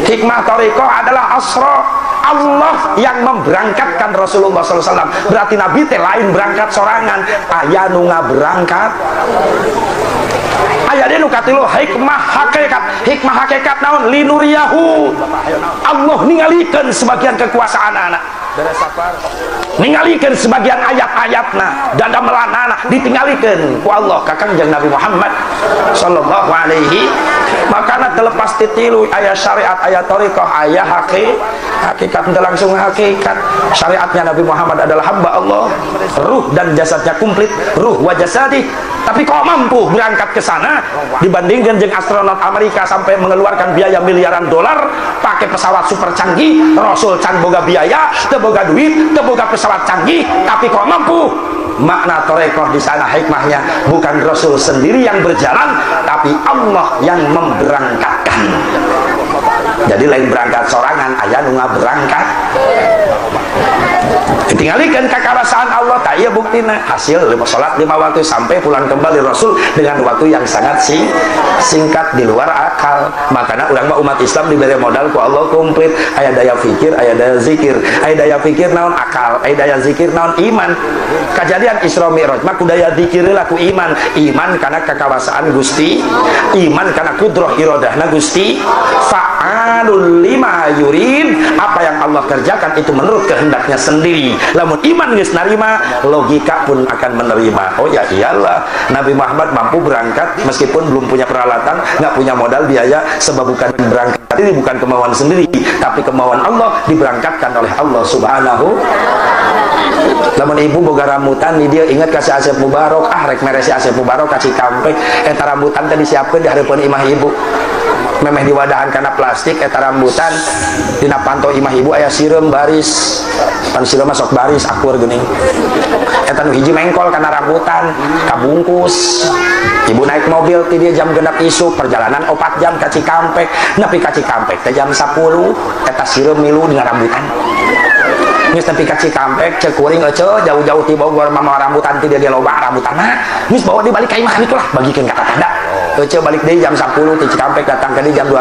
Hikmah thariqah adalah asra, Allah yang memberangkatkan Rasulullah SAW. Berarti Nabi teh lain berangkat sorangan, aya nu ngaberangkat. Aya deui nu katilu hikmah hakikat. Hikmah hakikat naon? Linuriyahu. Allah ningalikeun sebagian kekuasaan anak, ningalikeun sebagian ayat-ayatna dan damelanana ditinggalikeun ku Allah ka Kangjeng Nabi Muhammad sallallahu alaihi. Makana terlepas titilu ayat syariat, ayat thariqah, ayat hakikat. Langsung hakikat syariatnya Nabi Muhammad adalah hamba Allah, ruh dan jasadnya komplit, ruh wa jasadi. Tapi kok mampu berangkat ke sana dibandingkan jeung astronot Amerika sampai mengeluarkan biaya miliaran dolar pakai pesawat super canggih. Rasul can boga biaya, teu boga duit, teu boga pesawat canggih, tapi kok mampu. Makna thariqah di sana hikmahnya bukan Rasul sendiri yang berjalan, tapi Allah yang memberangkatkan. Jadi lain berangkat sorangan, aya nu ngaberangkat. Ditinggalikeun kakawasaan Allah, tak iya buktina hasil salat 5 waktu sampai pulang kembali Rasul dengan waktu yang sangat singkat di luar akal. Makanya urang mah umat Islam diberi modal ku Allah komplit, aya daya pikir, aya daya zikir. Aya daya pikir naon akal, aya daya zikir naon iman. Kejadian Isra Mi'raj mah ku daya zikir lah ku iman. Iman karena kakawasaan Gusti, iman karena kudroh iradahna Gusti. Fa'alul lima yurid, apa yang Allah kerjakan itu menurut kehendaknya sendiri. Lamun iman geus narima, logika pun akan menerima. Oh ya iyalah, Nabi Muhammad mampu berangkat meskipun belum punya peralatan, nggak punya modal biaya, sebab bukan berangkat ini bukan kemauan sendiri, tapi kemauan Allah diberangkatkan oleh Allah Subhanahu. Lamun ibu boga rambutan di dia ingat kasih Asep Mubarok, ah rek mere si Asep Mubarok ka Cikampek, eta rambutan teh disiapkeun di hareupeun imah ibu. Memeh diwadahan kana plastik eta rambutan dina panto imah ibu aya sireum baris, pan sireum mah sok baris akur geuning. Eta nu hiji mengkol kana rambutan kabungkus. Ibu naik mobil ti dia jam 6 isuk, perjalanan 4 jam ka Cikampek, nepi ka Cikampek teh jam 10 eta sireum milu dina rambutan. Geus nepi ka Cikampek ceuk kuring eceu jauh-jauh ti Bogor mah rambutan ti dia loba rambutanna, geus bawa di balik ka imah itulah bagikeun ka tatangga. Eceu balik deui jam 10 ti Cikampek datang ke jam 12.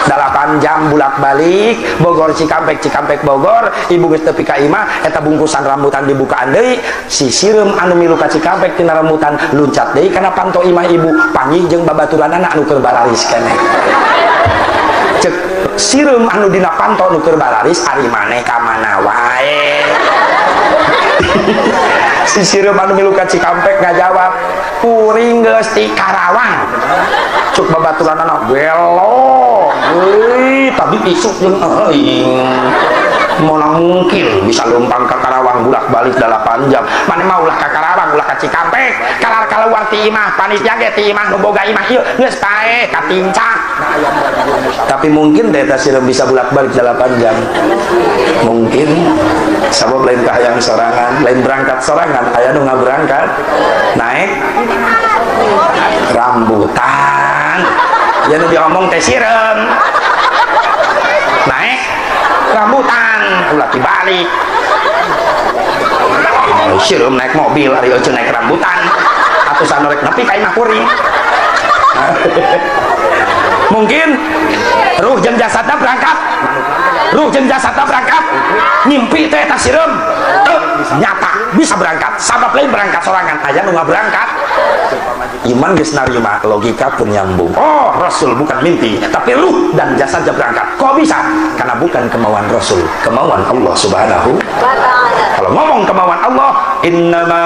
8 jam bolak-balik Bogor Cikampek, Cikampek Bogor. Ibu geus tepi ka imah eta bungkusan rambutan dibukaan deui, si sireum anu milu ka Cikampek tina rambutan luncat deui kana panto imah ibu, panggih jeung babaturanana anu keur bararis keneh. Cek sireum anu dina panto nu keur bararis ari maneh ka mana wae. Si sireum anu milu ka Cikampek ngajawab, kuring geus ti Karawang. Cuk babaturanana gelo, euy tadi isuk jeung euing. Mana mungkin bisa lempang ke Karawang bolak-balik 8 jam. Mana mah ulah ka Karawang, ulah ka Cikampek. Kalar kaluar ti imah, panitia ge ti imah nu boga imah ieu geus paeh katincak. Tapi mungkin teh eta sireum bisa bolak-balik 8 jam. Mungkin sabab lain kahayang sorangan, lain berangkat sorangan, aya nu ngaberangkat naik rambutan. Ya nu diomong teh sireum. Naik rambutan ulah dibalik. Sireum naik mobil, ari euceun naik rambutan. Atusan rek nepi ka imah kuring. Mungkin ruh jeung jasadna berangkat. Ruh jeung jasadna berangkat. Mimpi teh eta sireum teu nyata bisa berangkat. Sabab lain berangkat sorangan, aya nu ngaberangkat. Iman geus narima, logika pun nyambung. Oh, Rasul bukan mimpi, tapi ruh dan jasadnya berangkat. Kok bisa? Karena bukan kemauan Rasul, kemauan Allah Subhanahu wa ta'ala. Kalau ngomong kemauan Allah, innama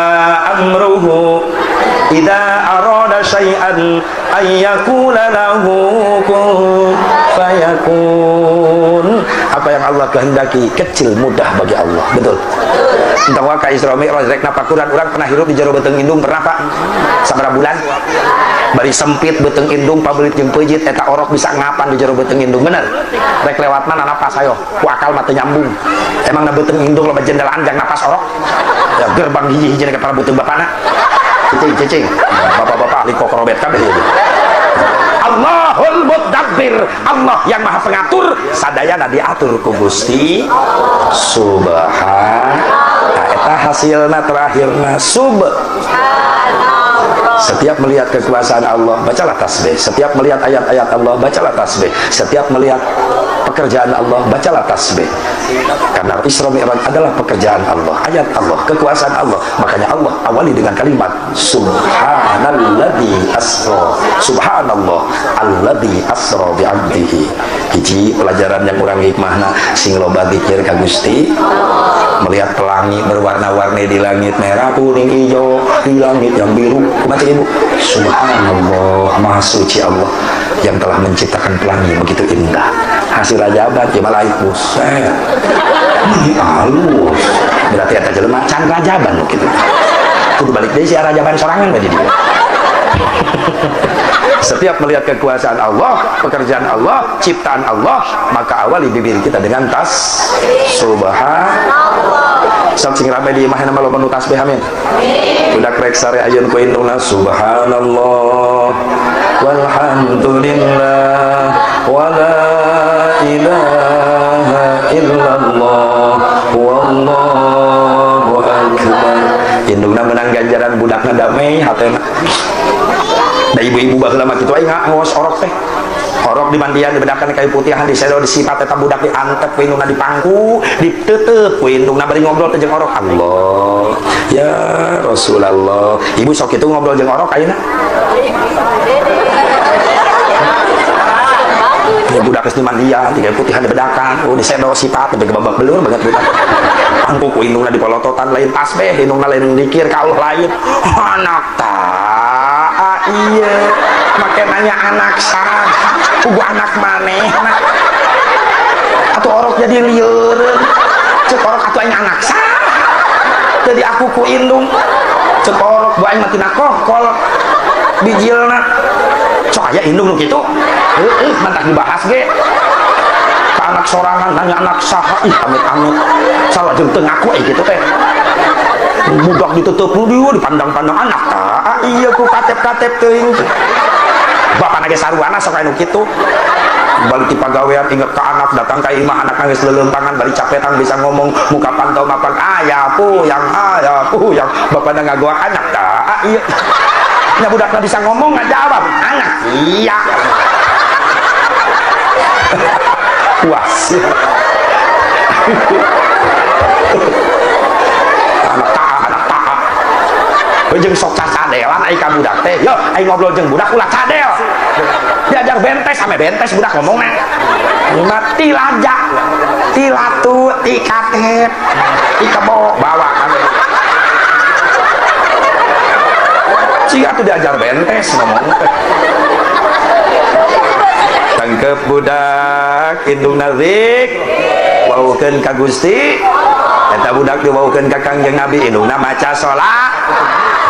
amruhu idza arada syai'an ayyakula lahu kun fayakun. Apa yang Allah kehendaki kecil mudah bagi Allah, betul. Entong wae ka Isra Mi'raj rek napakuran urang pernah hirup di jero beuteung indung pernah Pak? Sabaraha bulan? Bari sempit beuteung indung pabelit jeung peujit eta orok bisa ngapan di jero beuteung indung bener? Rek lewat mana napas ayo? Ku akal mah teu nyambung. Emang na beuteung indung loba jendelaan jang napas orok? Ya gerbang hiji-hiji ka para beuteung bapana. Cicing-cicing. Bapak-bapak ahli kokorobet kabeh ieu. Allahul Mudabbir, Allah yang Maha Pengatur, sadayana diatur ku Gusti Subhanallah. Eta hasilna terakhirna subhanallah. Setiap melihat kekuasaan Allah, bacalah tasbih. Setiap melihat ayat-ayat Allah, bacalah tasbih. Setiap melihat pekerjaan Allah, bacalah tasbih. Karena Isra Mi'raj adalah pekerjaan Allah, ayat Allah, kekuasaan Allah. Makanya Allah awali dengan kalimat subhanalladzi asra. Subhanallah alladzi asra bi 'abdihi. Hiji pelajaran yang kurang hikmahna sing loba zikir ka Gusti. Melihat pelangi berwarna-warni di langit merah, kuning, hijau, di langit yang biru. Baca ibu, subhanallah, maha suci Allah yang telah menciptakan pelangi begitu indah. Hasil rajaban ya malaik buset. Ini halus. Berarti eta jelema can rajaban nu kitu. Kudu balik deui si rajaban sorangan bae di dieu. Setiap melihat kekuasaan Allah, pekerjaan Allah, ciptaan Allah, maka awali bibir kita dengan tas subhanallah. Sok sing rame di imah nama loba nu tasbih amin. Budak rek sare ayeun ku indungna subhanallah walhamdulillah wala ilaha illallah wallahu akbar. Indungna menang ganjaran budakna damai hatena. Da ibu-ibu baheula mah kitu aing ngos orok teh. Orok dimandian dibedakan kayu putihan disedo disipat eta budak diantep ku indungna dipangku, diteuteup ku indungna bari ngobrol teh jeung orok. Allah ya Rasulullah. Ibu sok kitu ngobrol jeung orok ayeuna. Ya budak geus dimandian, di kayu putihan dibedakan, oh disedo sipat sampai babak belur banget budak. Pangku ku indungna dipolototan lain tasbih, indungna lain dikir ka Allah lain. Anak ta iya, make nanya anak sah, kudu anak maneh nah. Atuh orok jadi lieureun. Ceuk orok atuh aing anak sah. Jadi aku ku indung. Ceuk orok bu aing mah tina kokol bijilna. Sok aya indung nu kitu. Heueuh, mantak dibahas ge. Ka anak sorangan nanya anak saha, ih amit-amit. Salah jeung teu ngaku euy kitu teh. Budak ditutup nu dieu dipandang-pandang anak ta. Iya ku katep-katep teuing. Bapak nage saruana sok anu kitu. Balik ti pagawean inget ka anak datang ka imah anak geus leuleumpangan bari capetang bisa ngomong muka pantau mapan ayah puyang bapana ngagoak anak ta. Iya. Nya budakna bisa ngomong ngajawab anak iya. Puas. Anak ta, anak ta. Jeung sok cacadelan ai ka budak teh. Yo, ai ngobrol jeung budak ulah cadel. Diajar bentes ame bentes budak ngomongna. Mati laja. Ti latu, ti katep, ti kebo bawa ame. Ciga atuh diajar bentes ngomong teh. Tangkep budak indungna zik waukeun ka Gusti. Eta budak diwaukeun ka Kangjeng Nabi indungna maca salat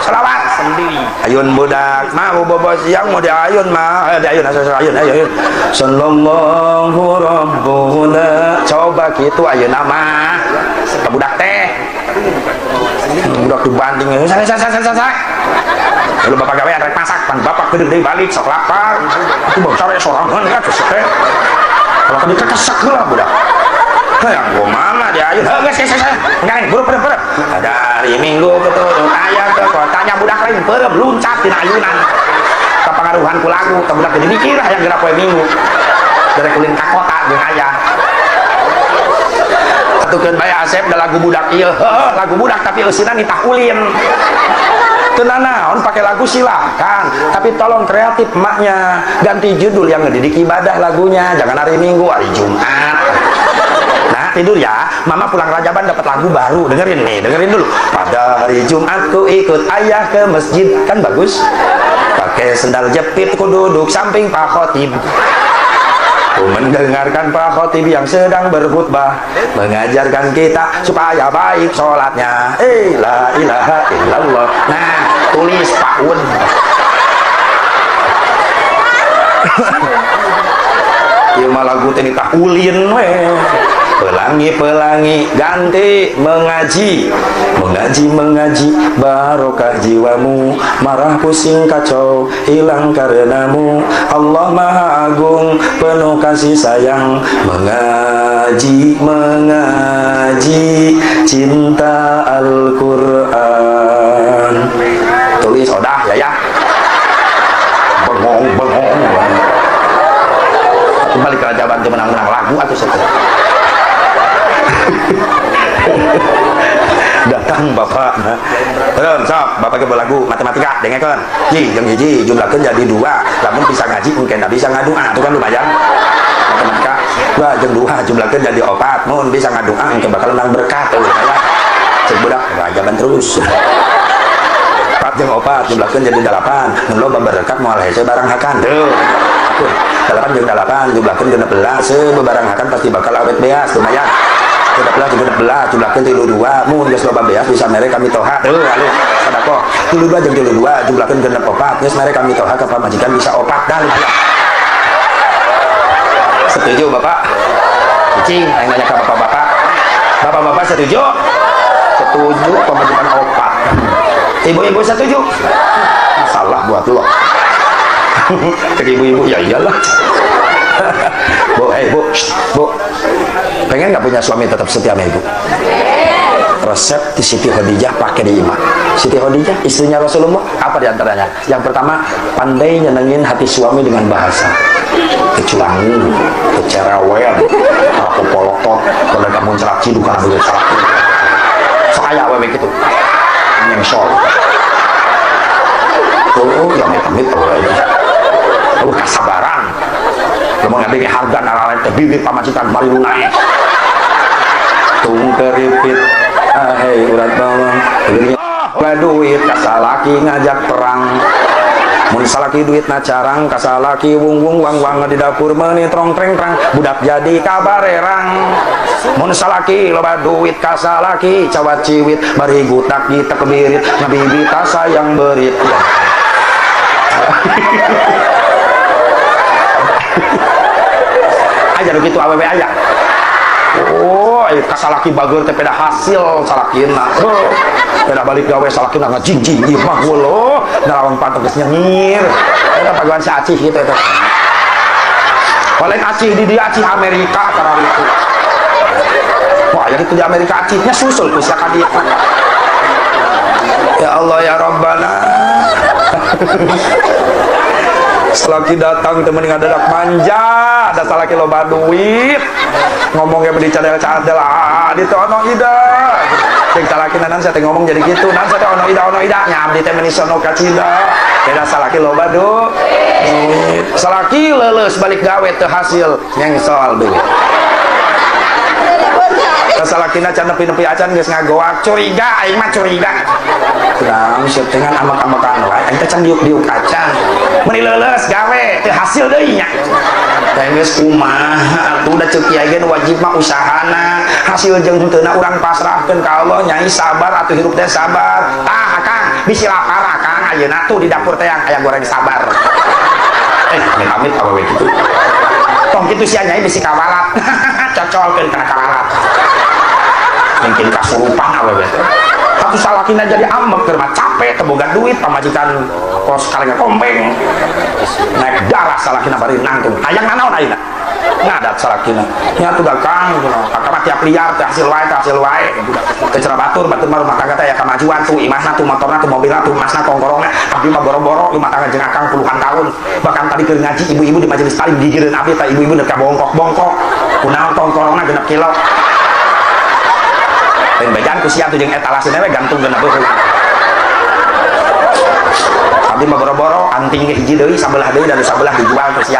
selawat sendiri. Ayun budak mau bobo siang mau diayun mah diayun ayun ayun sallallahu rabbuna. Coba kitu ayeuna mah ka budak teh. Budak dibanting saya. Lalu bapak gawean rek masak pan bapak geudeung deui balik sok lapar. Itu bang sare sorangan ya geus teh. Kalau kan dikekesak heula budak. Hayang kumaha diayun heuh geus geus geus. Ngan buru perem. Dari minggu keturun ayah ke kotanya budak lain perem luncat dina ayunan. Kapangaruhan ku lagu teh budak jadi mikir hayang geura poe minggu. Dari kulin ka kota jeung ayah. Atukeun bae Asep da lagu budak ieu. Heuh lagu budak tapi eusina nitah ulin. Teu nanaon pakai lagu silakan, tapi tolong kreatif emaknya, ganti judul yang ngedidik ibadah lagunya, jangan hari Minggu, hari Jumat. Nah, tidur ya, mama pulang rajaban dapat lagu baru, dengerin nih, dengerin dulu. Pada hari Jumat ku ikut ayah ke masjid, kan bagus. Pakai sendal jepit ku duduk samping Pak Khotib. Mendengarkan Pak Khotib yang sedang berkhutbah, mengajarkan kita supaya baik sholatnya. La ilaha illallah. Nah, tulis Pak Un. Ieu mah lagu teh ditakulin we. Pelangi-pelangi ganti mengaji, mengaji mengaji barokah jiwamu, marah pusing kacau hilang karenamu. Allah Maha Agung penuh kasih sayang, mengaji mengaji cinta Al-Quran. Tulis odah ya ya. Bengong bengong. Kembali ke Raja Bantu menang-menang lagu atau satu. Datang bapak. Terus sok bapak ke lagu matematika dengekeun. Ji jeung hiji jumlahkeun jadi 2. Lamun bisa ngaji mungkin bisa ngadua itu kan lumayan. Matematika 2 jeung 2 jumlahkeun jadi 4. Mun bisa ngadua engke bakal menang berkat tuh lumayan. Cek budak rajaban terus. 4 jeung 4 jumlahkeun jadi 8. Mun loba berkat moal hese barang hakan. Tuh. 8 jeung 8 jumlahkeun 16, bebarang hakan pasti bakal awet beas lumayan. 13 jeung 16 jumlahkeun 32, mun geus loba beas bisa mere kami toha. Tuh alus sedekah. 32 jeung 32 jumlahkeun 64, geus mere kami toha ka pamajikan bisa 4 dah lumayan. Setuju Bapak? Cing, aing nanya ka bapak-bapak. Bapak-bapak setuju? Setuju pamajikan 4. Ibu-ibu setuju? Masalah buat lo. Cek ibu-ibu ya iyalah. Bu, hey bu, shh, bu, pengen nggak punya suami tetap setia sama ibu? Resep di Siti Khadijah pakai di imah. Siti Khadijah istrinya Rasulullah, apa diantaranya? Yang pertama, pandai nyenengin hati suami dengan bahasa. Keculangu, kecerewen, aku polotot, kalau kamu cerak cidukan aku cerak. Saya wewe gitu, nyengsol. Oh, yang amit-amit oh ini. Oh, kesabaran. Lamun ngadenge harga nalalen teh bibir pamajikan bari nu naek. Tung keripit, ahai urat bawang. Lah duit kasalaki ngajak perang. Mun salaki duit na carang, kasalaki wung-wung wang-wang di dapur meuni trong treng trang, budak jadi kabarerang. Mun salaki loba duit kasalaki cawat ciwit bari gutak gitek birit ngabibita sayang berit. Aja begitu awewe aya. Oh, kasalaki bager teh peda hasil salakina. Peda balik gawe salakina ngajingjing ieu mah lo, nalawang pantek geus nyengir. Eta pagawan si Acih gitu eta. Paling Acih di dia Acih Amerika karena itu. Wah, ya gitu di Amerika Acihnya susul ku sia ka dieu. Ya Allah ya Rabbana. Salaki datang temen ngadadak manja, ada salaki loba duit, ngomongnya beli cadel-cadel, ah di ono ida. Cek salaki nanan saya ngomong jadi gitu, nan saya ono ida, nya abdi teh meuni sono kacida. Beda salaki loba duit. Salaki leuleus balik gawe teu hasil, nyengsol duit. Salakina can nepi-nepi acan geus ngagoak, curiga aing mah curiga. Kurang syutingan amak-amakan wae, aing teh can diuk-diuk acan. Meuni leuleus gawe teu hasil deui nya. Teh geus kumaha atuh da ceuk kiai ge wajib mah usahana, hasil jeung henteuna urang pasrahkeun ka Allah, nyai sabar atuh hirup teh sabar. Tah Akang, bisi lapar Akang ayeuna tuh di dapur teh yang aya goreng sabar. Amit-amit awewe kitu. Tong kitu sia nyai bisi kawalat. Cocolkeun kana kawalat. Mungkin kasurupan awewe teh. Satu salakina jadi ambek keur mah capek teu boga duit pamajikan kos kaleng kombeng. Naik darah salakina bari nangtung. Hayang nanaon ayeuna? Ngadat salakina. Nya atuh da Kang, kakak mah tiap liar teh hasil wae, hasil wae. Teu cara batur, batur mah rumah tangga teh aya kamajuan tuh, imahna tuh, motorna tuh, mobilna tuh, emasna kongkorongna. Abdi mah boro-boro rumah tangga jeung akang puluhan tahun. Bahkan tadi keur ngaji ibu-ibu di majelis talim gigireun abdi teh ibu-ibu neuk ka bongkok-bongkok. Kunaon kongkorongna 6 kilo. Lain bejaan ku sia tuh jeung etalasena we gantung genep beuheung. Abdi mah boro-boro anting ge hiji deui sabelah deui dan sabelah dijual ku sia.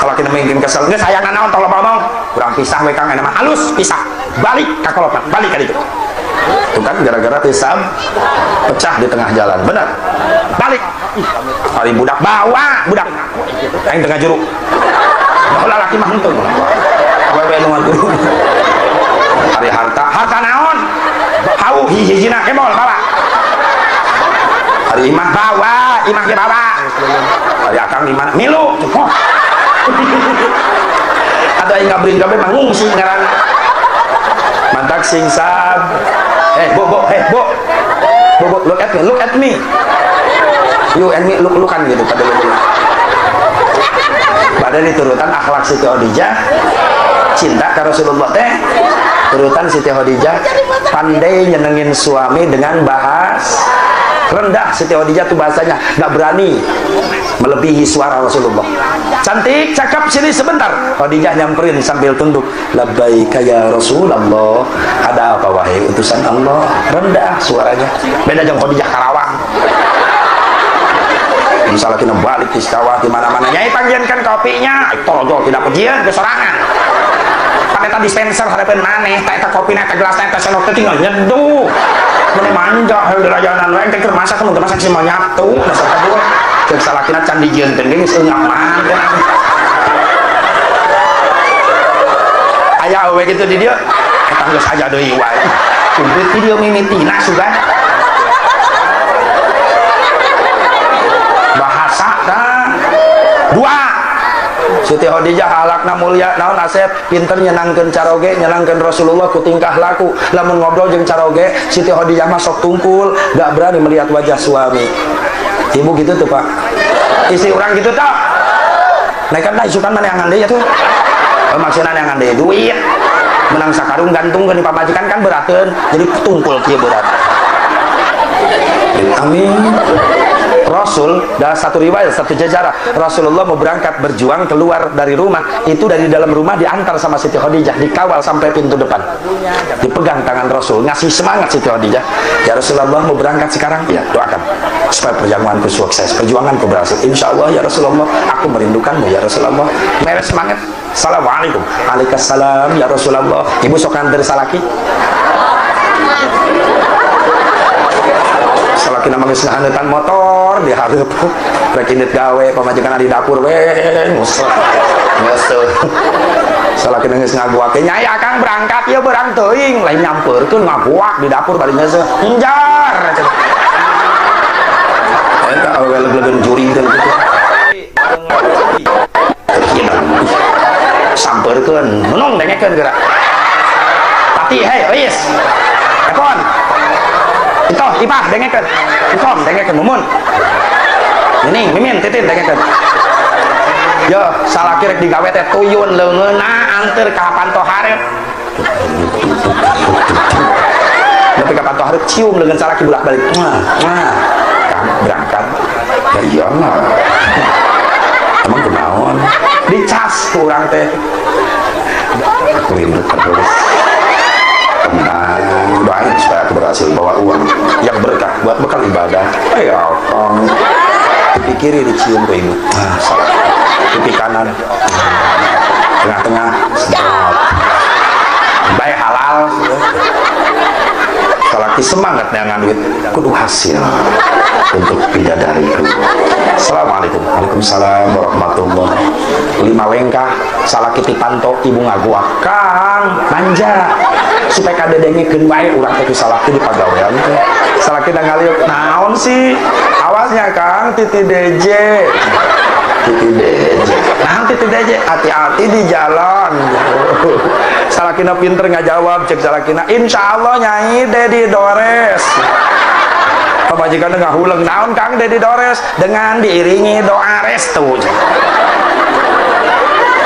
Salaki mungkin kesel geus hayang nanaon tong loba omong. Kurang pisah we Kang eta mah halus pisah. Balik ka kolopan, balik ka ditu. Itu kan gara-gara pisah pecah di tengah jalan. Benar. Balik. Ari budak bawa budak. Aing tengah juru. Baheula laki mah henteu. Awewe nu ngatur. Ari harta, harta naon? Hau hiji-hijina kemol bawa. Ari imah bawa, imah ge bawa. Ari akang di mana? Milu. Atau aing ngabring gabe mah ngungsi ngaranna. Mantak sing sab. Bo bo, bo. Bo bo, look at me, look at me. You and me look-lookan gitu pada lu. Padahal diturutan akhlak Siti Khadijah, cinta ke Rasulullah teh. Turutan Siti Khadijah pandai nyenengin suami dengan bahas rendah. Siti Khadijah tuh bahasanya nggak berani melebihi suara Rasulullah. Cantik, cakap sini sebentar. Khadijah nyamperin sambil tunduk. Labbaika ya Rasulullah. Ada apa wahai utusan Allah? Rendah suaranya. Beda jeung Khadijah Karawang. Misalnya kita balik di sawah di mana-mana, nyai panggiankan kopinya, torojol tidak pujian kesorangan. Paneta dispenser harapan maneh, tak eta kopi, tak gelas, tak sendok teh tinggal nyeduh. Mun manja heuh dirajanan wae teh keur masak mun masak si mau nyatu, dasar kabur. Ceuk salakina can dijieunkeun ge geus eungap mah. Aya we kitu di dieu, eta geus aja deui wae. Kumplit di dieu mimitina sugan. Bahasa dah. Dua. Siti Khadijah akhlakna mulia, naon asep, pinter nyenangkeun caroge, nyenangkeun Rasulullah ku tingkah laku. Lamun ngobrol jeung caroge, Siti Khadijah mah sok tungkul, gak berani melihat wajah suami. Ibu gitu tuh, Pak. Istri orang gitu tuh. Nekan lah isukan mana yang deui atuh. Maksudna yang deui duit. Menang sakarung gantungkeun di pamajikan kan berateun, jadi tungkul kieu berat. Amin. Rasul dalam satu riwayat, satu sejarah, Rasulullah mau berangkat berjuang keluar dari rumah, itu dari dalam rumah diantar sama Siti Khadijah, dikawal sampai pintu depan, dipegang tangan Rasul, ngasih semangat Siti Khadijah. Ya Rasulullah mau berangkat sekarang, ya doakan supaya perjuanganku sukses, perjuanganku berhasil. Insya Allah ya Rasulullah, aku merindukanmu ya Rasulullah. Meres semangat. Assalamualaikum. Waalaikumsalam ya Rasulullah. Ibu sok nganter salaki. Salaki nama geus ngahaneutan motor dihareup rek indit gawe pamajikan di dapur we nguseuh nguseuh salaki geus ngaguak nyai akang berangkat ieu berang teuing lain nyampeurkeun ngaguak di dapur bari nguseuh njar eta awewe leg-legeun juring teh kitu sampeurkeun menung dengekeun geura tati hei ois epon Itoh, Ipah, dengekeun. Ikom, dengekeun mumun. Nining, Mimin, Titin, dengekeun. Yo, salaki rek digawe teh tuyun leungeunna anteur ka panto hareup. Nepi ka panto hareup cium leungeun salaki bolak-balik. Muah, muah. Kang berangkat. Ya iyalah. Emang kunaon? Dicas ku urang teh. Aku rindu terus. Tenang, doain supaya aku berhasil bawa uang yang berkah buat bekal ibadah. Ayo, kong. Pipi kiri dicium ke ibu. Ah, salah. Pipi kanan. Tengah-tengah. Sedot. Baik halal. Salaki semangat dengan duit. Kudu hasil untuk bidadariku. Assalamualaikum. Waalaikumsalam warahmatullahi. Lima lengkah salaki tipanto ibu ngaguak kang manja supaya kadedengekeun wae urang teh ku salaki di pagawean teh. Salaki da ngaliuk naon sih? Awasnya Kang titi DJ. Titi DJ. Naon titi DJ? Hati-hati di jalan. Salakina pinter ngajawab cek salakina insyaallah nyai Dedi Dores. Pamajikan ngahuleng naon Kang Dedi Dores dengan diiringi doa restu.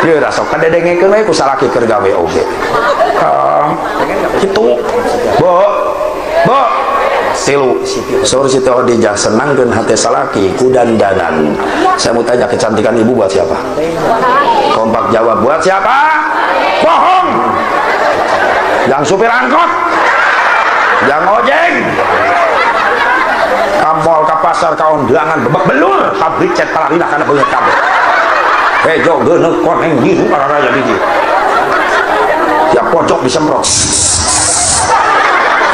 Ieu rasok kadedengekeun we ku salaki keur gawe oge. Kang kitu. Bo. Bo. Tilu. Saur Siti Khadijah senangkeun hate salaki ku dandanan. Saya mau tanya kecantikan ibu buat siapa? Kompak jawab buat siapa? Bohong. Yang supir angkot. Yang ojek. Ka mall, ka pasar, ka undangan, bebek belur, pabrik cat palarina kana beungeut kabeh. Hejo geuneuk koneng biru raya di dieu. Tiap pojok disemprot.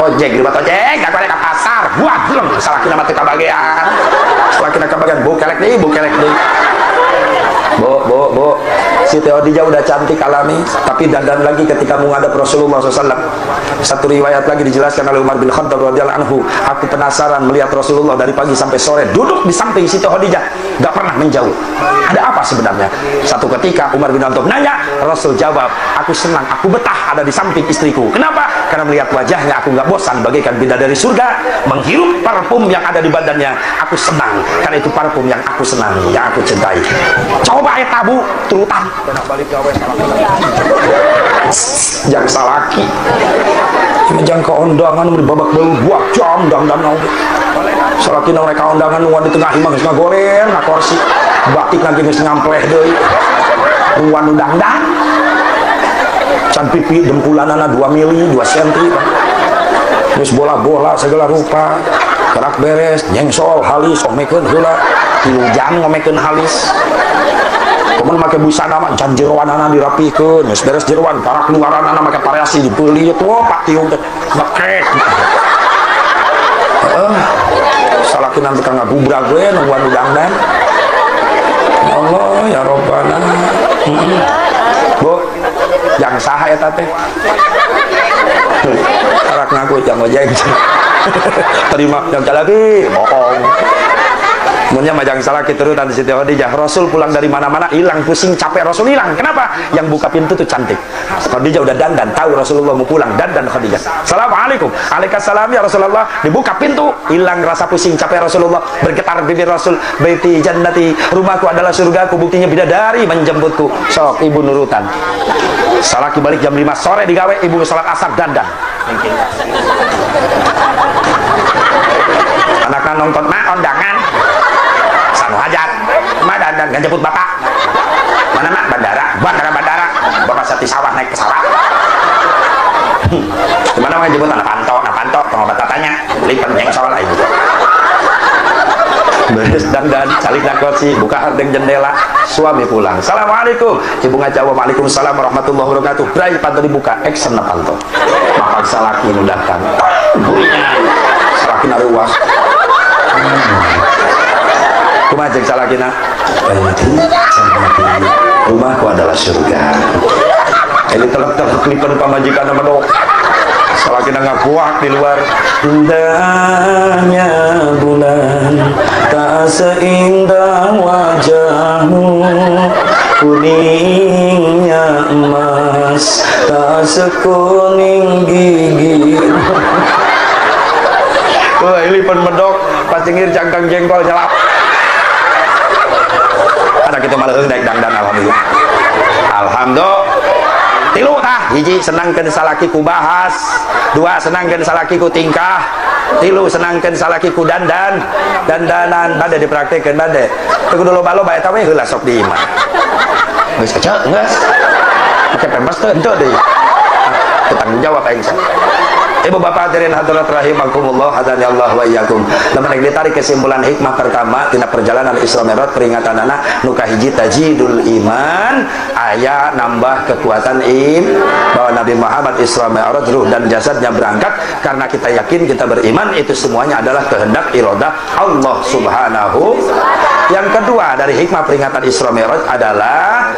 Ojek di ojek, aku ka pasar, buat belum salakina mah teu kabagean. Salakina kabagean, bu kelek deui, bu kelek deui. Bu, bu, bu. Siti Khadijah udah cantik alami, tapi dandan lagi ketika menghadap Rasulullah SAW. Satu riwayat lagi dijelaskan oleh Umar bin Khattab radhiyallahu anhu, aku penasaran melihat Rasulullah dari pagi sampai sore duduk di samping Siti Khadijah, gak pernah menjauh. Ada apa sebenarnya? Satu ketika Umar bin Khattab nanya, Rasul jawab, aku senang, aku betah ada di samping istriku. Kenapa? Karena melihat wajahnya aku gak bosan, bagaikan bidadari surga, menghirup parfum yang ada di badannya. Aku senang, karena itu parfum yang aku senangi, yang aku cintai. Coba ya tabu turutan. Jangan salaki. Jangan ke undangan babak belur 2 jam dandan. Salaki nang reka undangan nuan di tengah imah geus ngagoler ngakorsi. Batik lagi geus ngampleh deui. Nuan undang-undang. Can pipi dengkulanana 2 mili, 2 cm. Geus bola-bola segala rupa. Kerak beres, nyengsol halis, omekeun heula. 3 jam ngomekeun halis. Kemudian make busana mah can jeroanana dirapikeun, geus beres jeroan, karak luaranana make variasi dipeulit, wah patiung teh bekek. Heeh. Salaki nanti ka ngagubrak we nungguan udangdan. Ya Allah ya Robbana. Bu, yang saha eta teh? Karak ngaku jang ojek. Terima yang lagi, bohong. Munnya majang salah turutan Siti Khadijah. Rasul pulang dari mana-mana hilang pusing capek, Rasul hilang. Kenapa? Yang buka pintu tuh cantik. Khadijah udah dandan, tahu Rasulullah mau pulang, dandan Khadijah. Assalamualaikum. Waalaikumsalam ya Rasulullah. Dibuka pintu, hilang rasa pusing capek Rasulullah. Bergetar bibir Rasul, baiti jannati, rumahku adalah surgaku, buktinya bidadari menjemputku. Sok ibu nurutan. Salaki balik jam 5 sore digawe, ibu sholat asar dandan. Anaknya nonton mak undangan. Sanu hajat, mak dandan nggak jemput bapak. Mana mak bandara, bandara bandara. Bapak sati sawah naik pesawat. Gimana mak jemput anak panto, pengobat tanya, lipen nyengsol ibu. Beres dandan, calik kursi, buka hardeng jendela, suami pulang. Assalamualaikum. Ibu ngajawab waalaikumsalam warahmatullahi wabarakatuh. Brai panto dibuka, action na panto. Mapak salaki nu datang. Burinya. Salaki naruas. Kumaha jeung salakina? Rumahku adalah surga. Ini telek-telek lipen pamajikan medok. Salakina ngakuak di luar. Indahnya bulan tak seindah wajahmu, kuningnya emas tak sekuning gigi. Wah, ini lipen medok, pacingir cangkang jengkol nyelap. Ada kita malah daek dangdan alhamdulillah. Alhamdulillah. Tilu tah, hiji senangkeun salaki ku bahas, dua senangkeun salaki ku tingkah, tilu senangkeun salaki ku dandan, dandanan bade dipraktekeun bade. Teu kudu loba-loba eta we heula sok di imah. Geus keceu geus. Make pempes teu henteu deui. Teu tanggung jawab aing. Ibu bapak hadirin hadirat rahimakumullah, hadani Allah wa iyyakum. Lamun ditarik kesimpulan hikmah pertama tina perjalanan Isra Mi'raj peringatan anak nu kahiji tajidul iman, aya nambah kekuatan im bahwa Nabi Muhammad Isra Mi'raj ruh dan jasadnya berangkat karena kita yakin kita beriman itu semuanya adalah kehendak iradah Allah Subhanahu. Yang kedua dari hikmah peringatan Isra Mi'raj adalah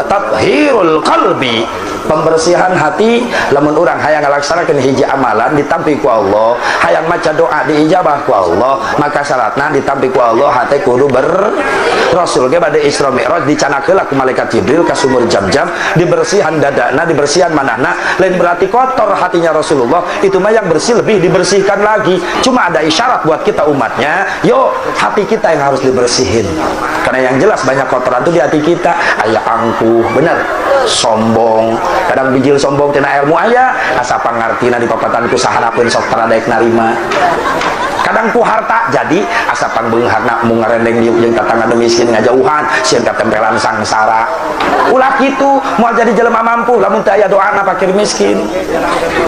tathhirul qalbi, pembersihan hati. Lamun urang hayang ngalaksanakeun hiji amalan ditampi ku Allah, hayang maca doa diijabah ku Allah, maka syaratna ditampi ku Allah hate kudu ber Rasul ge bade Isra Mi'raj dicanak heula ku malaikat Jibril ka sumur Jam-jam, dibersihan dadana, dibersihan manahna, lain berarti kotor hatinya Rasulullah, itu mah yang bersih lebih dibersihkan lagi. Cuma ada isyarat buat kita umatnya, yuk hati kita yang harus dibersihin. Karena yang jelas banyak kotoran itu di hati kita, aya angkuh, bener, sombong, kadang bijil sombong tina ilmu aya, asa pangartina di papatan ku sahanapeun sok taradaek narima. Kadang ku harta jadi asa pangbeungharna mung ngarendeng diuk jeung tatangga nu miskin ngajauhan sieun katempelan sangsara. Ulah kitu moal jadi jelema mampu lamun teu aya doana fakir miskin.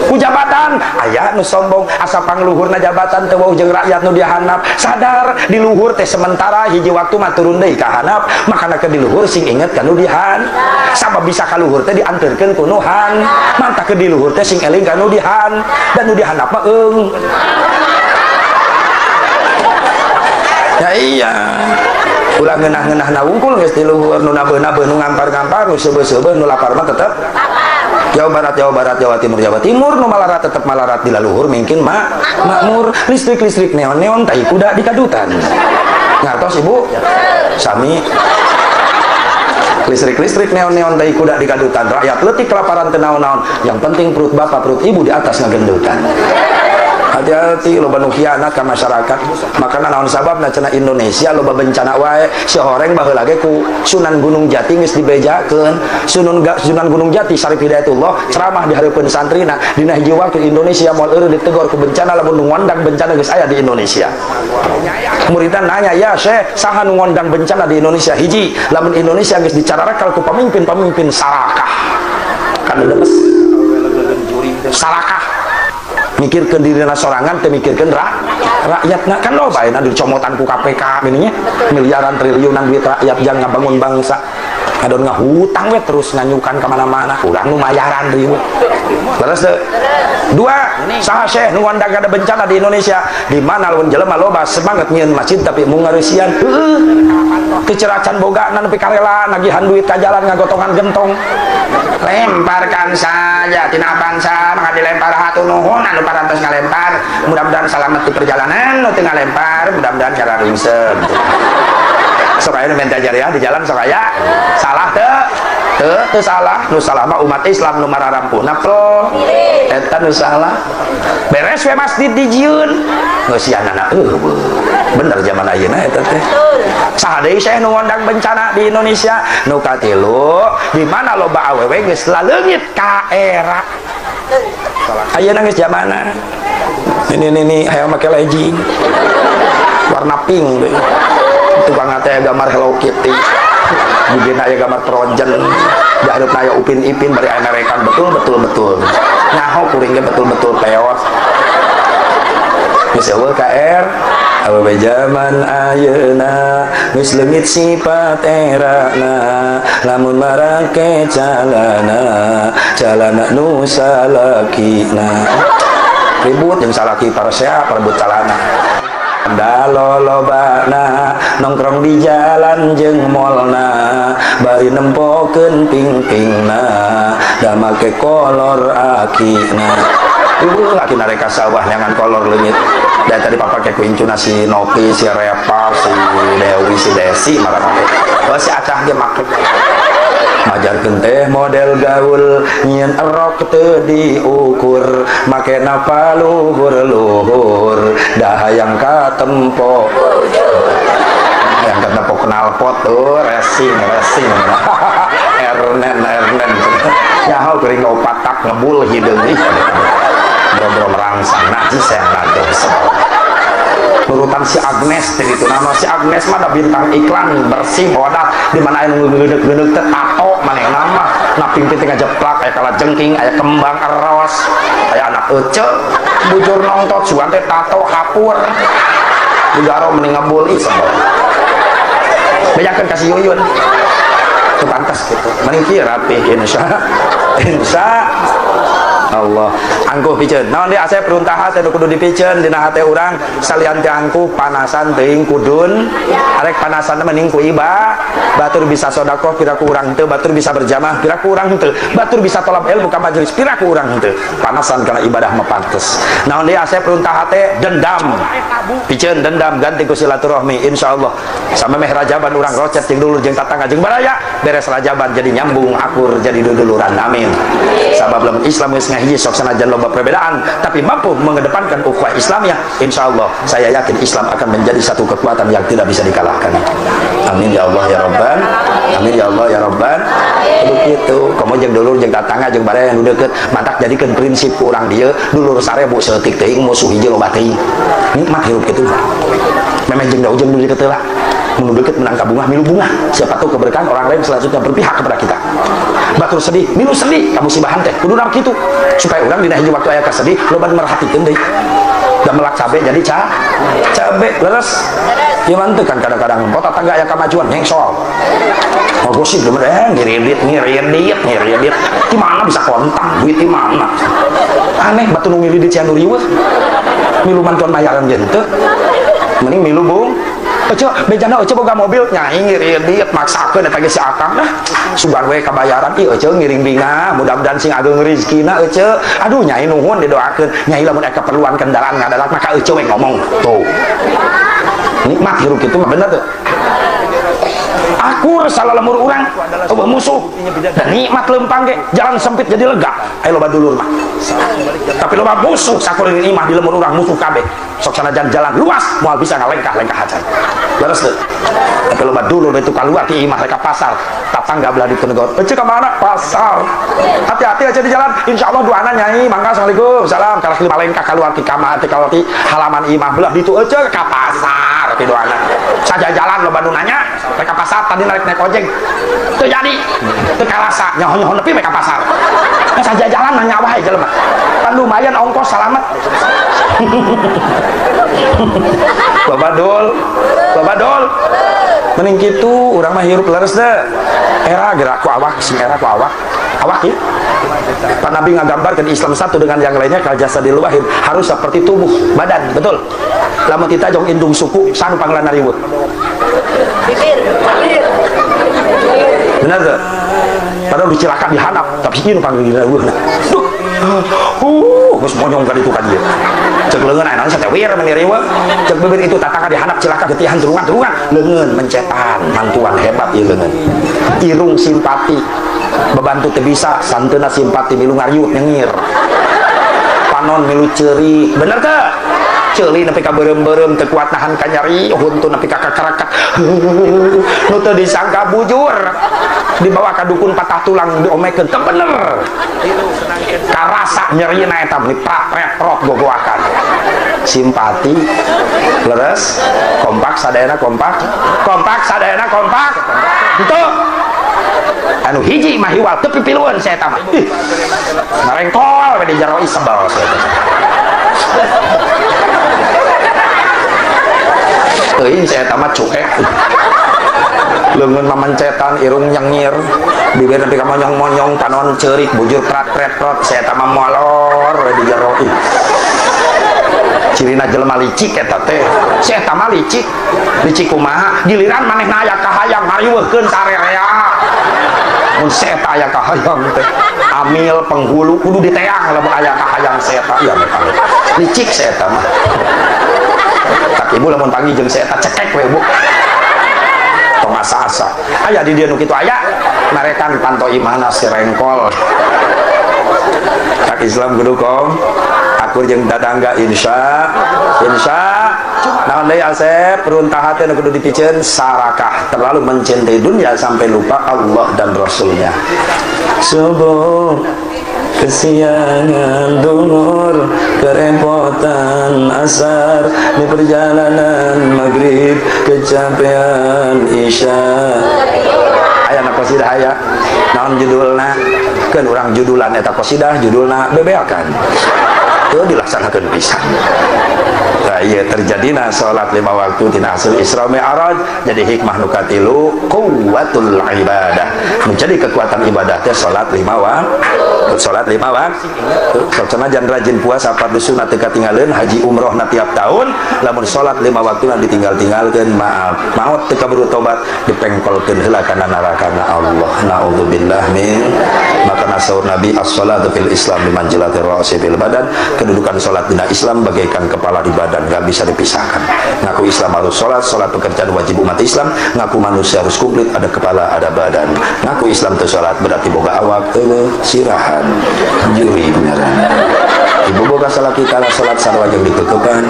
Ku jabatan aya nu sombong asa pangluhurna jabatan teu wauh jeung rakyat nu dihanap. Sadar di luhur teh sementara hiji waktu mah turun deui ka hanap, makana ke di luhur sing inget ka nu dihan. Sabab bisa ka luhur teh dianterkeun ku nu han. Mantah ke di luhur teh sing eling ka nu dihan dan nu dihanap mah eung. Ya iya. Ulah ngeunah-ngeunah na wungkul geus di luhur nu nabeun-nabeun nu ngampar-ngampar nu seubeuh-seubeuh nu lapar mah tetep Jawa Barat, Jawa Barat, Jawa Timur, Jawa Timur nu malarat tetep malarat di laluhur mungkin makmur listrik-listrik neon-neon tai kuda di kadutan. Ngartos ibu? Sami. Listrik-listrik neon-neon tai kuda di kadutan, rakyat leutik kelaparan teu naon-naon, yang penting perut bapak perut ibu di atas ngagendutan. Hati-hati loba nu khianat ka masyarakat. Makana naon sababna cenah Indonesia loba bencana wae. Si horeng baheula ge ku Sunan Gunung Jati geus dibejakeun. Sunan Gunung Jati Syarif Hidayatullah ceramah di hareupeun santrina dina hiji waktu Indonesia moal eureun ditegor ku bencana lamun nu ngondang bencana geus aya di Indonesia. Muridna nanya, "Ya Syekh, saha nu ngondang bencana di Indonesia?" Hiji, lamun Indonesia geus dicararekal ku pamimpin-pamimpin sarakah. Kan lemes. Sarakah. Mikirkeun dirina sorangan teu mikirkeun rakyatna kan loba ayeuna dicomotan ku KPK mininya miliaran triliunan duit rakyat jang ngabangun bangsa adon ngahutang we terus nganyukan ka mana-mana urang nu mayaran deui leres teu. Dua, saha Syekh nu ngondang ada bencana di Indonesia di mana lamun jelema loba semangat nyieun masjid tapi mung ngareusian heueuh teu ceracan bogana nepi karela nagihan duit ka jalan ngagotongan gentong. Lemparkan saja tina bangsa maka dilempar hatu nuhun anu parantos ngalempar mudah-mudahan selamat di perjalanan nu teu ngalempar mudah-mudahan cara ringsem. Sok aya nu minta jariah di jalan sok aya salah teu teu teu salah nu salah mah umat Islam nu mararampuhna pel eta nu salah beres we masjid dijieun ngeusianana eueuh bener zaman ayeuna eta teh. Saha deui Syekh nu ngondang bencana di Indonesia? Nu katilu di mana loba awewe geus laleungit ka era ayeuna geus zamana ini hayang make legging warna pink deui tukang teh gambar Hello Kitty bugena aya gambar Frozen dihareup aya Upin Ipin bari aya merekan betul betul betul nyaho kuring ge betul betul peot geus eueuh KR awewe jaman ayeuna geus leungit sifat erana lamun marake calana calana nu salakina ribut jeung salaki paresea parebut calana dalolobana nongkrong di jalan jeung molna bari nempokeun ping-pingna da make kolor akina. Ibu laki nareka sawah nyangan kolor leungit dan tadi papa ku incuna si Nopi, si Repa, si Dewi, si Desi marah oh si Acah ge make majarkeun teh model gaul nyieun erok teu diukur make napa luhur-luhur da hayang katempo hayang katempo knalpot tuh racing racing ernen ernen nyaho geuring opat tak ngebul hideung ih bro-bro merangsang najis yang najis nurutan si Agnes gitu nama si Agnes mah ada bintang iklan bersih bodat di mana aya nu ngeuneuh-ngeuneuh teh tato manehna mah naping teh ngajeplak aya kalajengking aya kembang eros aya anak ece bujur nongtot sugan teh tato hapur digaro mending ngebul ih sebel bejakeun ka si Yuyun teu pantas gitu mending kieu rapih insya insya Allah angkuh piceun naon deui asep runtah hate nu kudu dipiceun dina hate urang salian teh angkuh panasan teuing kudun arek panasan mending ku iba batur bisa sedekah pira ku urang teu batur bisa berjamaah pira ku urang teu batur bisa tolab ilmu ka majelis pira ku urang teu panasan kana ibadah mah pantes naon deui asep runtah hate dendam piceun dendam ganti ku silaturahmi insyaallah samemeh rajaban urang rocet jeung dulur jeung tatangga jeung baraya beres rajaban jadi nyambung akur jadi duduluran amin sabab lamun Islam geus ngahiji sok sanajan loba perbedaan tapi mampu mengedepankan ukhuwah Islamiyah insyaallah saya yakin Islam akan menjadi satu kekuatan yang tidak bisa dikalahkan amin ya Allah ya Rabban amin ya Allah ya Rabban begitu komo jeung dulur jeung tatangga jeung baraya nu deukeut matak jadikeun prinsip ku urang dieu dulur 1000 saeutik teuing musuh hiji loba teuing nikmat hirup kitu memeh jeung daujeng nu deukeut heula mun deukeut menang ka bunga milu bunga siapa tahu keberkahan orang lain selanjutnya berpihak kepada kita batur sedih milu sedih kamu sibahan teh kudu nama kitu supaya urang dina hiji waktu aya kasedih loba merhatikeun deui da melak cabe jadi cabe leres ieu mah teu kan kadang-kadang kota tetangga aya kamajuan nyengsol oh gosip deui ngiridit ngiridit ngiridit di mana bisa kontang duit di mana aneh batu nu ngiridit sia nu riweuh milu mantuan bayaran ge henteu mending milu bung Ece bejana ece boga mobil nyai ngiridit maksakeun eta ge si akang nah sugan we kabayaran ieu ece ngiring bingah mudah-mudahan sing ageng rezekina ece aduh nyai nuhun didoakeun nyai lamun aya keperluan kendaraan ngadarat maka ece we ngomong tuh nikmat hirup kitu mah bener tuh akur salah lemur urang eueuh musuh dan nikmat lempang ge jalan sempit jadi lega ayo loba dulur mah tapi loba musuh sakuliling imah di lemur urang musuh kabeh sok sanajan jalan luas moal bisa ngalengkah-lengkah acan leres teu tapi loba dulur itu kaluar ti imah rek ka pasar tatangga belah ditu negor ece ka mana pasar hati-hati aja di jalan insyaallah doana nyai mangga assalamualaikum salam kalah malengkah kaluar ti kamar ti kaluar ti halaman imah belah ditu ece ka pasar ti doana saja jalan loba nu nanya rek ka pasar tadi naik ojek teu jadi teu kalasa nyaho-nyaho nepi ka pasar saja jalan nanya wae jelema pan lumayan ongkos salamet babadol babadol mending kitu urang mah hirup leres teu era gerak ku awak sing era ku awak awak ieu Pak Nabi ngagambarkeun Islam satu dengan yang lainnya kal jasadil wahid harus seperti tubuh badan betul lamun kita jong indung suku sanu panglana riweuh bibir benar tuh padahal dicilaka dihanap tapi ini panggil riweuh duh geus monyong ka ditu ka dieu cek leungeun aya naon teh wir meni riweuh cek bibir itu tatangga dihanap cilaka getihan tulungan-tulungan leungeun mencetan mantuan hebat ieu leungeun irung simpati bebantu teu bisa santeuna simpati milu ngariut nyengir panon milu ceuri bener teu ceuli nepi ka beureum-beureum teu kuat nahan kanyari huntu nepi ka kakarakat nu teu disangka bujur dibawa ka dukun patah tulang diomekeun teu bener karasa nyerina eta meni prat prot gogoakan simpati leres kompak sadayana kompak kompak sadayana kompak henteu anu hiji mah hiwal teu pipilueun saya eta mah ih ngarengkol we di jero sebel saya teuing saya eta mah cuek leungeun mamencetan irung nyengir bibir nepi ka monyong-monyong panon ceurik bujur prat pret prot saya eta mah molor we di jero ih cirina jelema licik eta teh saya eta mah licik licik kumaha giliran manehna aya kahayang ngariweuhkeun sarerea mun saya eta aya kahayang teh amil penghulu kudu diteang lamun aya kahayang saya eta ya licik saya eta mah tak ibu lamun panggih jeung saya eta cekek we bu tong asa-asa aya di dieu nu kitu aya marekan panto imahna si rengkol tak Islam kudu kom akur jeung tatangga insya insya naon deui Asep peruntahan teh nu kudu dipiceun sarakah terlalu mencintai dunia sampai lupa Allah dan Rasulnya subuh kesiangan duhur kerepotan asar di perjalanan maghrib kecapean isya aya na qasidah aya naon judulna keun urang judulan eta qasidah judulna bebeakan teu dilaksanakeun pisan tah ieu terjadina salat 5 waktu tina hasil Isra Mi'raj jadi hikmah nu katilu quwwatul ibadah menjadi kekuatan ibadah teh salat 5 waktu salat 5 waktu sok sanajan rajin puasa fardu sunat teu katinggaleun haji umrohna tiap tahun lamun salat 5 waktu ditinggal-tinggalkeun maaf maot teu kaburu tobat dipengkolkeun heula kana narakana Allah naudzubillah min maka saur Nabi as-salatu fil Islam bimanzilatir ra'si fil badan kedudukan salat dina Islam bagaikan kepala di badan gak bisa dipisahkan ngaku Islam harus salat salat pekerjaan wajib umat Islam ngaku manusia harus komplit ada kepala ada badan ngaku Islam teu salat berarti boga awak eueuh sirahan juri beneran ibu boga salaki tara salat sarua jeung dikekepan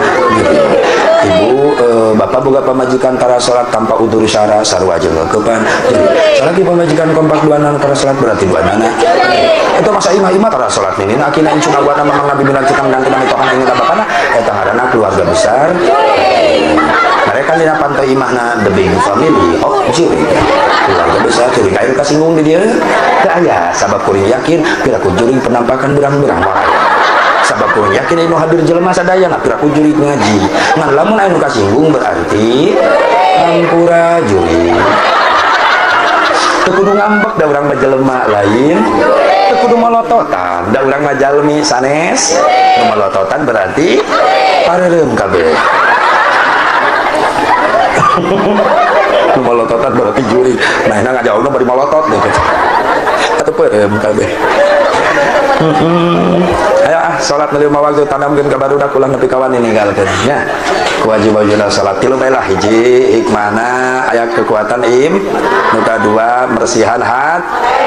ibu bapak boga pamajikan tara salat tanpa udur syara sarua jeung kekepan salaki pamajikan kompak duanana tara salat berarti duanana eta masa imah-imah tara salat ninin akina incun awana mamang nabi bilang citang dan tenang itu anak bapana eta ngaranna keluarga besar mereka dina pantai imahna the big family oh jurig keluarga besar jurig ayo kasinggung di dieu teu aya sabab kuring yakin piraku jurig penampakan berang-berang wae sabab kuring yakin anu hadir jelema sadayana piraku jurig ngaji ngan lamun anu kasinggung berarti hampura jurig teu kudu ngambek da urang mah jelema lain teu kudu molototan da urang mah jalmi sanes nu molototan berarti pareureum kabeh. Nu molototan berarti jurig. Nah, enak ngajawabna bari molotot deh. Atuh peureum kabeh. Ayo ah salat lima waktu tanamkeun ka barudak ulah nepi ka wani ninggalkeun nya. Kewajiban salat tilu bae lah hiji hikmahna aya kekuatan im, nu kadua meresihan hat,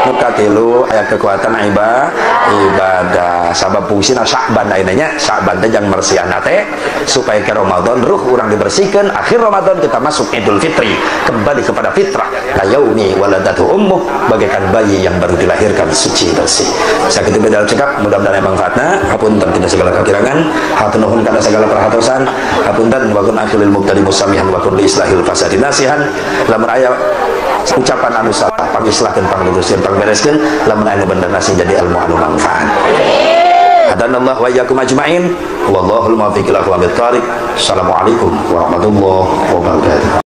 nu katilu aya kekuatan ibadah. Sabab fungsina Sya'ban ayeuna nya, Sya'ban teh jang meresihan hate supaya ke Ramadan ruh urang dibersihkeun, akhir Ramadan kita masuk Idul Fitri, kembali kepada fitrah kayaumi waladatu ummuh, bagaikan bayi yang baru dilahirkan suci bersih. Sakitu dalam cekap, mudah-mudahan manfaatna. Hapunten tina segala kakirangan, hatur nuhun kana segala perhatosan, hapunten wa kun akhilil mubtadi musamihan wa kun li islahil fasadi nasihan. Lamun aya ucapan anu salah pangislahkeun, pangluruskeun, pangbereskeun, lamun anu bener nasi jadi ilmu anu manfaat. Hadanallahu wa iyyakum ajmain, wallahul muwaffiq ila aqwamit thariq. Assalamualaikum warahmatullahi wabarakatuh.